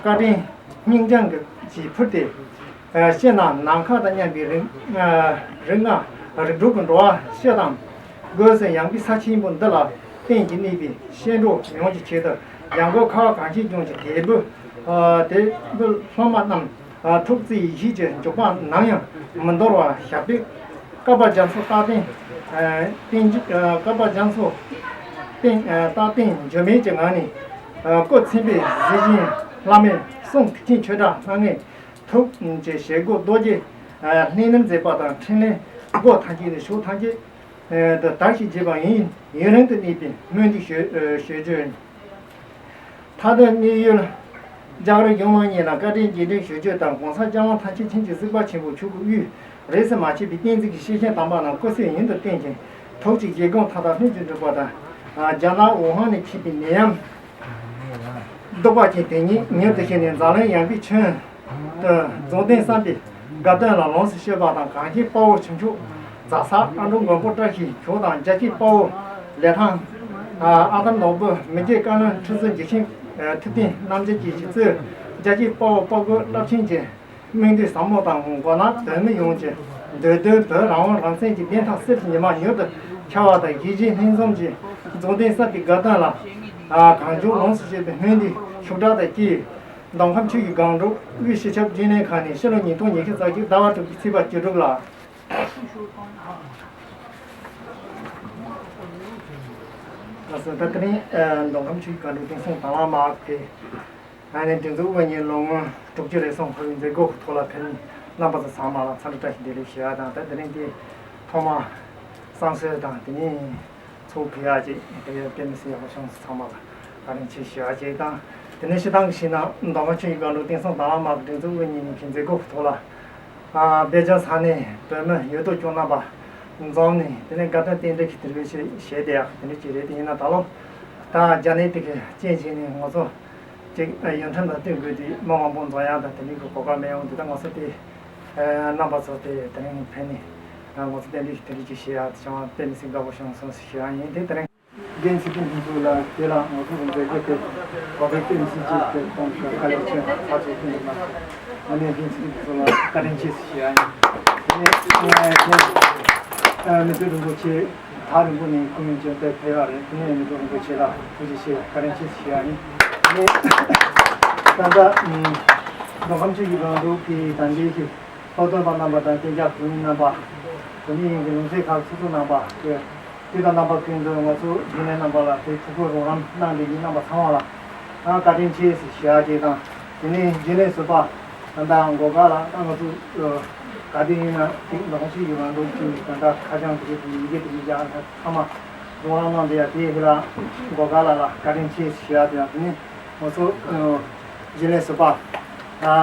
བཀའ་དྲིན་སྙིང་བཅངས་ཀྱིས་ཕུལ་ཏེ། སྤྱིར་ན་ནམ་མཁའ་དང་མཉམ་པའི་རིག་རིག་སྔགས་རིགས་དྲུག་གི་འགྲོ་བ་སྤྱི་དང་། སྒོས་སུ་ཡང་པའི་ས་ཆེན་པོ་འདི་ལ་བརྟེན་གྱིས་གནས་པའི་སྐྱེ་འགྲོ་ཡོངས་ཀྱི་ཆེད་དུ། ཡང་སྒོས་ཁ་བ་གངས་ཅན་ལྗོངས་ཀྱི་དད་པའི་དད་པའི་སློབ་མ་རྣམས་ཐུགས་བརྩེ་ཡིད་བཞིན་གྱི་འཇུག་པ་ནམ་ཡང་མི་འདོར་བར་ཞབས་པད་བསྐལ་པ་རྒྱ་མཚོ་རྟག་བརྟན། བརྟན་བརྟན་བསྐལ་པ་རྒྱ་མཚོ་བརྟན་རྟག་བརྟན་འགྱུར་མེད་ཀྱི་ངང་ནས། སྐུ་ཚེ་བརྟན་པའི་གཟི་བྱིན་ལྷ་མོའི་གསུང་ཐུགས་ཆེན་ཆོས་སྒྲ་ལྷང་ངེར་ཐོབ་ཅེས་བཞེད་དགོངས་རྡོ་རྗེ་ལྷན་ནེར་མཛད་པ་དང་འཕྲིན་ལས་སྒོ་ཐམས་ཅད་ནས་ཕྱོགས་ཐམས་ཅད་དུ་དར་ཞིང་རྒྱས་པ་ཡུན་ཡུན་རིང་དུ་གནས་པའི་སྨོན་འདུན་ཞུ་ཞུ་རྒྱུ་ཡིན། མཐའ་དོན་གནས་ཡུལ་རྒྱ་གར་གཞུང་མང་གཉིས་ལ་བཀའ་དྲིན་རྗེས་དྲན་ཞུ་རྒྱུ་དང་། གོང་ས་ལྕགས་ལམ་ཐམས་ཅད་མཁྱེན་ཅིང་གཟིགས་པ་ཆེན་པོ་མཆོག་གི་དབུས་རིས་སུ་མ་ཆད་པའི་བསྟན་འཛིན་གྱི་སྐྱེས་ཆེན་དམ་པ་རྣམས་སྐུ་ཚེ་ཡུན་དུ་བརྟན་ཅིང་ཐུགས་ཀྱི་བཞེད་དགོངས་མཐའ་དག་ལྷུན་གྱིས་འགྲུབ་པ་དང་། རྒྱ་ནག་ཝུ་ཧན་ནས་མཆེད་པའི་ནད་ཡམས་གདུག་པ་ཅན་དེ་ཉིད་མྱུར་དུ་ཞི་ནས་འཛམ་གླིང་ཡངས་པའི་ཁྱོན་དུ་རྫོགས་ལྡན་བསམ་པའི་དགའ་སྟོན་ལ་ལོངས་སུ་སྤྱོད་པ་དང་། གངས་ཅན་དཔའ་བོ་ཆོས་མཆོག་མཛད་ས་ཨ་འབྲུག་མགོན་པོ་བཀྲ་ཤིས་མཆོག་དང་། རྒྱལ་གཅེས་དཔའ་བོ་ལི་ཐང་ཨ་དར་ནོར་བུ། མི་རྗེ་བཀའ་བློན་ཁྲི་ཟུར་འཇིགས་བྱེད་ཐུབ་བསྟན་རྣམ་རྒྱལ་གྱིས་གཙོས་རྒྱལ་གཅེས་དཔའ་བོ་དཔའ་རྒོད་རླབས་ཆེན་གྱི་སྨོན་འདུན་ཟབ་མོ་དང་། མགོ་ནག་བོད་མི་ཡོངས་ཀྱི་འདོད་དོན་བོད་རང་དབང་རང་བཙན་གྱི་བདེན་མཐའ་གསེར་གྱི་ཉི་མ་མྱུར་དུ་འཆར་བ་དང་། གཞིས་བྱེས་ལྷན་འཛོམས་ཀྱི་རྫོགས་ལྡན་བསམ་པའི་དགའ་སྟོན་ལ་གང་མགྱོགས་ལོངས་སུ་སྤྱོད་པའི་སྨོན་འདུན་ཤུགས་དྲག་དང་བཅས། མདོ་ཁམས་ཆུ་བཞི་སྒང་དྲུག་དབུས་སྤྱི་ཁྱབ་རྒྱུན་ལས་ཁང་ནས་ཕྱི་ལོ་ཉིས་སྟོང་ཉི་ཤུ་རྩ་གཅིག་ཟླ་བ་དྲུག་པའི་ཚེས་པ་བཅུ་དྲུག་ལ། ལགས་སོ། ད་དེ་རིང་ཨ་མདོ་ཁམས་ཆུ་བཞི་སྒང་དྲུག་བསྟན་སྲུང་དྭང་བླངས་དམག་གི་ཨ་ནི་སྒྲིག་འཛུགས་དབུ་བརྙེས་ལོ་ངོ་དྲུག་ཅུ་རེ་ཟུང་འཁོར་བའི་མཛད་སྒོ་ཐོག་ལ་ཕེབས་མཁན་རྣམ་པ་ཚོ་ཚང་མ་ལ་འཚམས་འདྲི་བཀྲ་ཤིས་བདེ་ལེགས་ཞུ་བ་དང་། ད་དེ་རིང་འདི་ཐོག་མར་བསང་གསོལ་དང་། དེ་ནས་ཚོགས་ཕུལ་ཡག་ཅིག་དེ་ཡང་དཔེ་མི་སྲིད་ཡག་པོ་བྱུང་སོང་། ཚང་མ་ལ་བཀའ་དྲིན་ཆེ་ཞུ་བ་ཅིག་དང་། དེ་ནས་སྤྱིར་བཏང་གི་ཞུས་ན་མདོ་ཁམས་ཆུ་བཞི་སྒང་དྲུག་བསྟན་སྲུང་དྭང་བླངས་དམག་གི་སྒྲིག་འཛུགས་དབུ་བརྙེས་ནས་ཀྱི་མཛད་སྒོ་ཐོག་ལ། ཨ་སྦེལ་ཇམ་ས་གནས་བོད་མི་ཡོད་དོ་ཅོག་རྣམ་པ་འཛོམས་ནས། དེ་ནས་དགའ་སྟོན་རྟེན་འབྲེལ་གྱི་དུས་རིམ་ཞིག་བྱས་ཏེ་ཡག་དེ་འདྲ་ཅིག་རེད། དེ་ཡིན་ན་ད་ལོ་ད་རྒྱ་ནད་དེ་གི་རྐྱེན་བྱས་ནས་ང་ཚོ་ཅིག་ཡུལ་ཁྲིམས་དང་བསྟུན་དགོས་དུས་མི་མང་པོ་འཛོམས་ཡག་དང་དེ་འདྲའི་གི་གོ་སྐབས་མེད་འོང་དུས། ད་ང་ཚོ་དེ་རྣམ་པ་ཚོ་དེ་དེ་རིང་ཕེབས་ནས་ང་ཚོ་རྟེན་འབྲེལ་གྱི་དུས་རིམ་ཅིག་བྱེད་ཡག་དེ་བྱུང་བ་དཔེ་མི་སྲིད་དགའ་པོ་བྱུང་སོང་ཞེས་ཞུ་ཡག་ཡིན། དེ་དེ་རིང་རྒན་ཚེ་རིང་ཕུན་ཚོགས་ལགས་དེ་ལ་ང་ཚོ་གི་མཛད་སྒོ་དེ་གོ་སྒྲིག་དཔེ་མི་སྲིད་ཅིག་དེ་གཏོང་ཞུ་བ་བཀའ་ལན་ཆེ་ཚར་གཅིག་ཕུལ་འདུག་ན། ཨ་ནི་རྒན་ཚེ་རིང་ཕུན་ཚོགས་ལགས་བཀའ་དྲིན་ཆེ་ཞུ་ཡག་ཡིན། དེ་ནས་ཨ་ནི་ཨ་མི་ཚེ་རིང་པོ་ཆེ། ཐག་རིང་པོ་ནས་སྐུ་ངལ་བྱུང་སྟེ་ཕེབས་ཡག་རེད། དེ་ནས་མི་ཚོགས་རིན་པོ་ཆེ་ལ་ཐུགས་རྗེ་ཆེ། བཀའ་དྲིན་ཆེ་ཞུ་ཡག་ཡིན། དེ་ནས་ད་ལྟ་མདོ་ཁམས་ཆུ་བཞི་སྒང་དྲུག་གི་དང་འབྲེལ་གྱི་སློབ་སྟོན་པ་རྣམ་པ་དང་། གཏན་འཇགས་བོད་མི་རྣམ་པ། བོད་མི་ཡོངས་ཀྱི་ལུང་ཚན་ཁག་སོ་སོ་རྣམ་པ། དེ་དང་རྣམ་པ་ཀུན་ཏུ་ང་ཚོ་རྒྱུན་ལས་རྣམ་པ་ལ་དེ་ཐུགས་ཁུར་རོགས་རམ་གནང་བསྡད་མཁན་རྣམ་པ་ཚང་མ་ལ་ཨ་བཀའ་དྲིན་ཆེ་ཞུ་ཡག་ཅིག་དང་། དེ་ནས་རྒྱུན་ལས་ཟུར་པ་ད་ལྟ་མགོ་དཀར་ལགས། ད་ང་ཚོ་ག་དུས་ཡིན་ན་ཅིག་མདོ་ཁམས་ཆུ་བཞི་སྒང་དྲུག་ཅིག་ད་ལྟ་ཁ་བྱང་དེ་གའི་ཡི་གེ་དེ་གའི་ཡག་ཚང་མ་རོགས་རམ་གནང་བསྡད་ཡག་དེ་ཧི་ལ་མགོ་དཀར་ལགས་ལ་བཀའ་དྲིན་ཆེ་ཞུ་ཡག་དེ་ཡང་། དེ་ནས་ང་ཚོ་རྒྱུན་ལས་ཟུར་པ་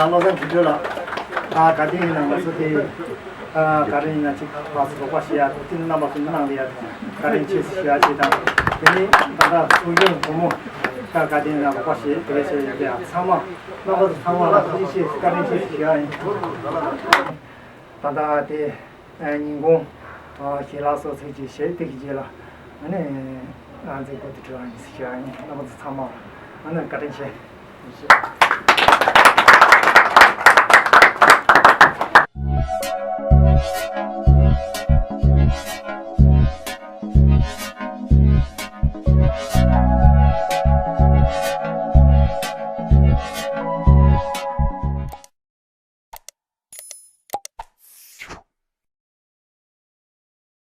བློ་བཟང་དོན་གྲུབ་ལགས། ག་དུས་ཡིན་ན་ང་ཚོ་དེ་ག་རེ་ཡིན་ན་ཅིག་ང་ཚོ་རོགས་པ་བྱེད་ཡག་དེ་རྣམ་པ་ཚོ་གནང་བསྡད་ཡག་དེ་བཀའ་དྲིན་ཆེ་ཞུ་ཡག་ཅིག་དང་། དེ་ནས་ད་ལྟ་ཚོགས་རྒྱུན་བུ་མོ་ག་དུས་ཡིན་ན་རོགས་པ་བྱེད་དེ་བྱེད་ཡག་ཚང་མ་རྣམ་པ་ཚོ་ཚང་མ་ལ་ཐུགས་རྗེ་ཆེ་བཀའ་དྲིན་ཆེ་ཞུ་ཡག་ཡིན། ད་ལྟ་དེ་ཉིན་གུང་ཞལ་ལག་གསོལ་ཚིགས་ཀྱི་ཞལ་ཏིག་རྗེས་ལ་ཨ་ནི་ང་ཚོའི་གོ་སྒྲིག་གྲོལ་བ་ཡིན་ཟེར་ཞུ་ཡག་ཡིན། རྣམ་པ་ཚོ་ཚང་མ་ཨ་ནི་བཀའ་དྲིན་ཆེ།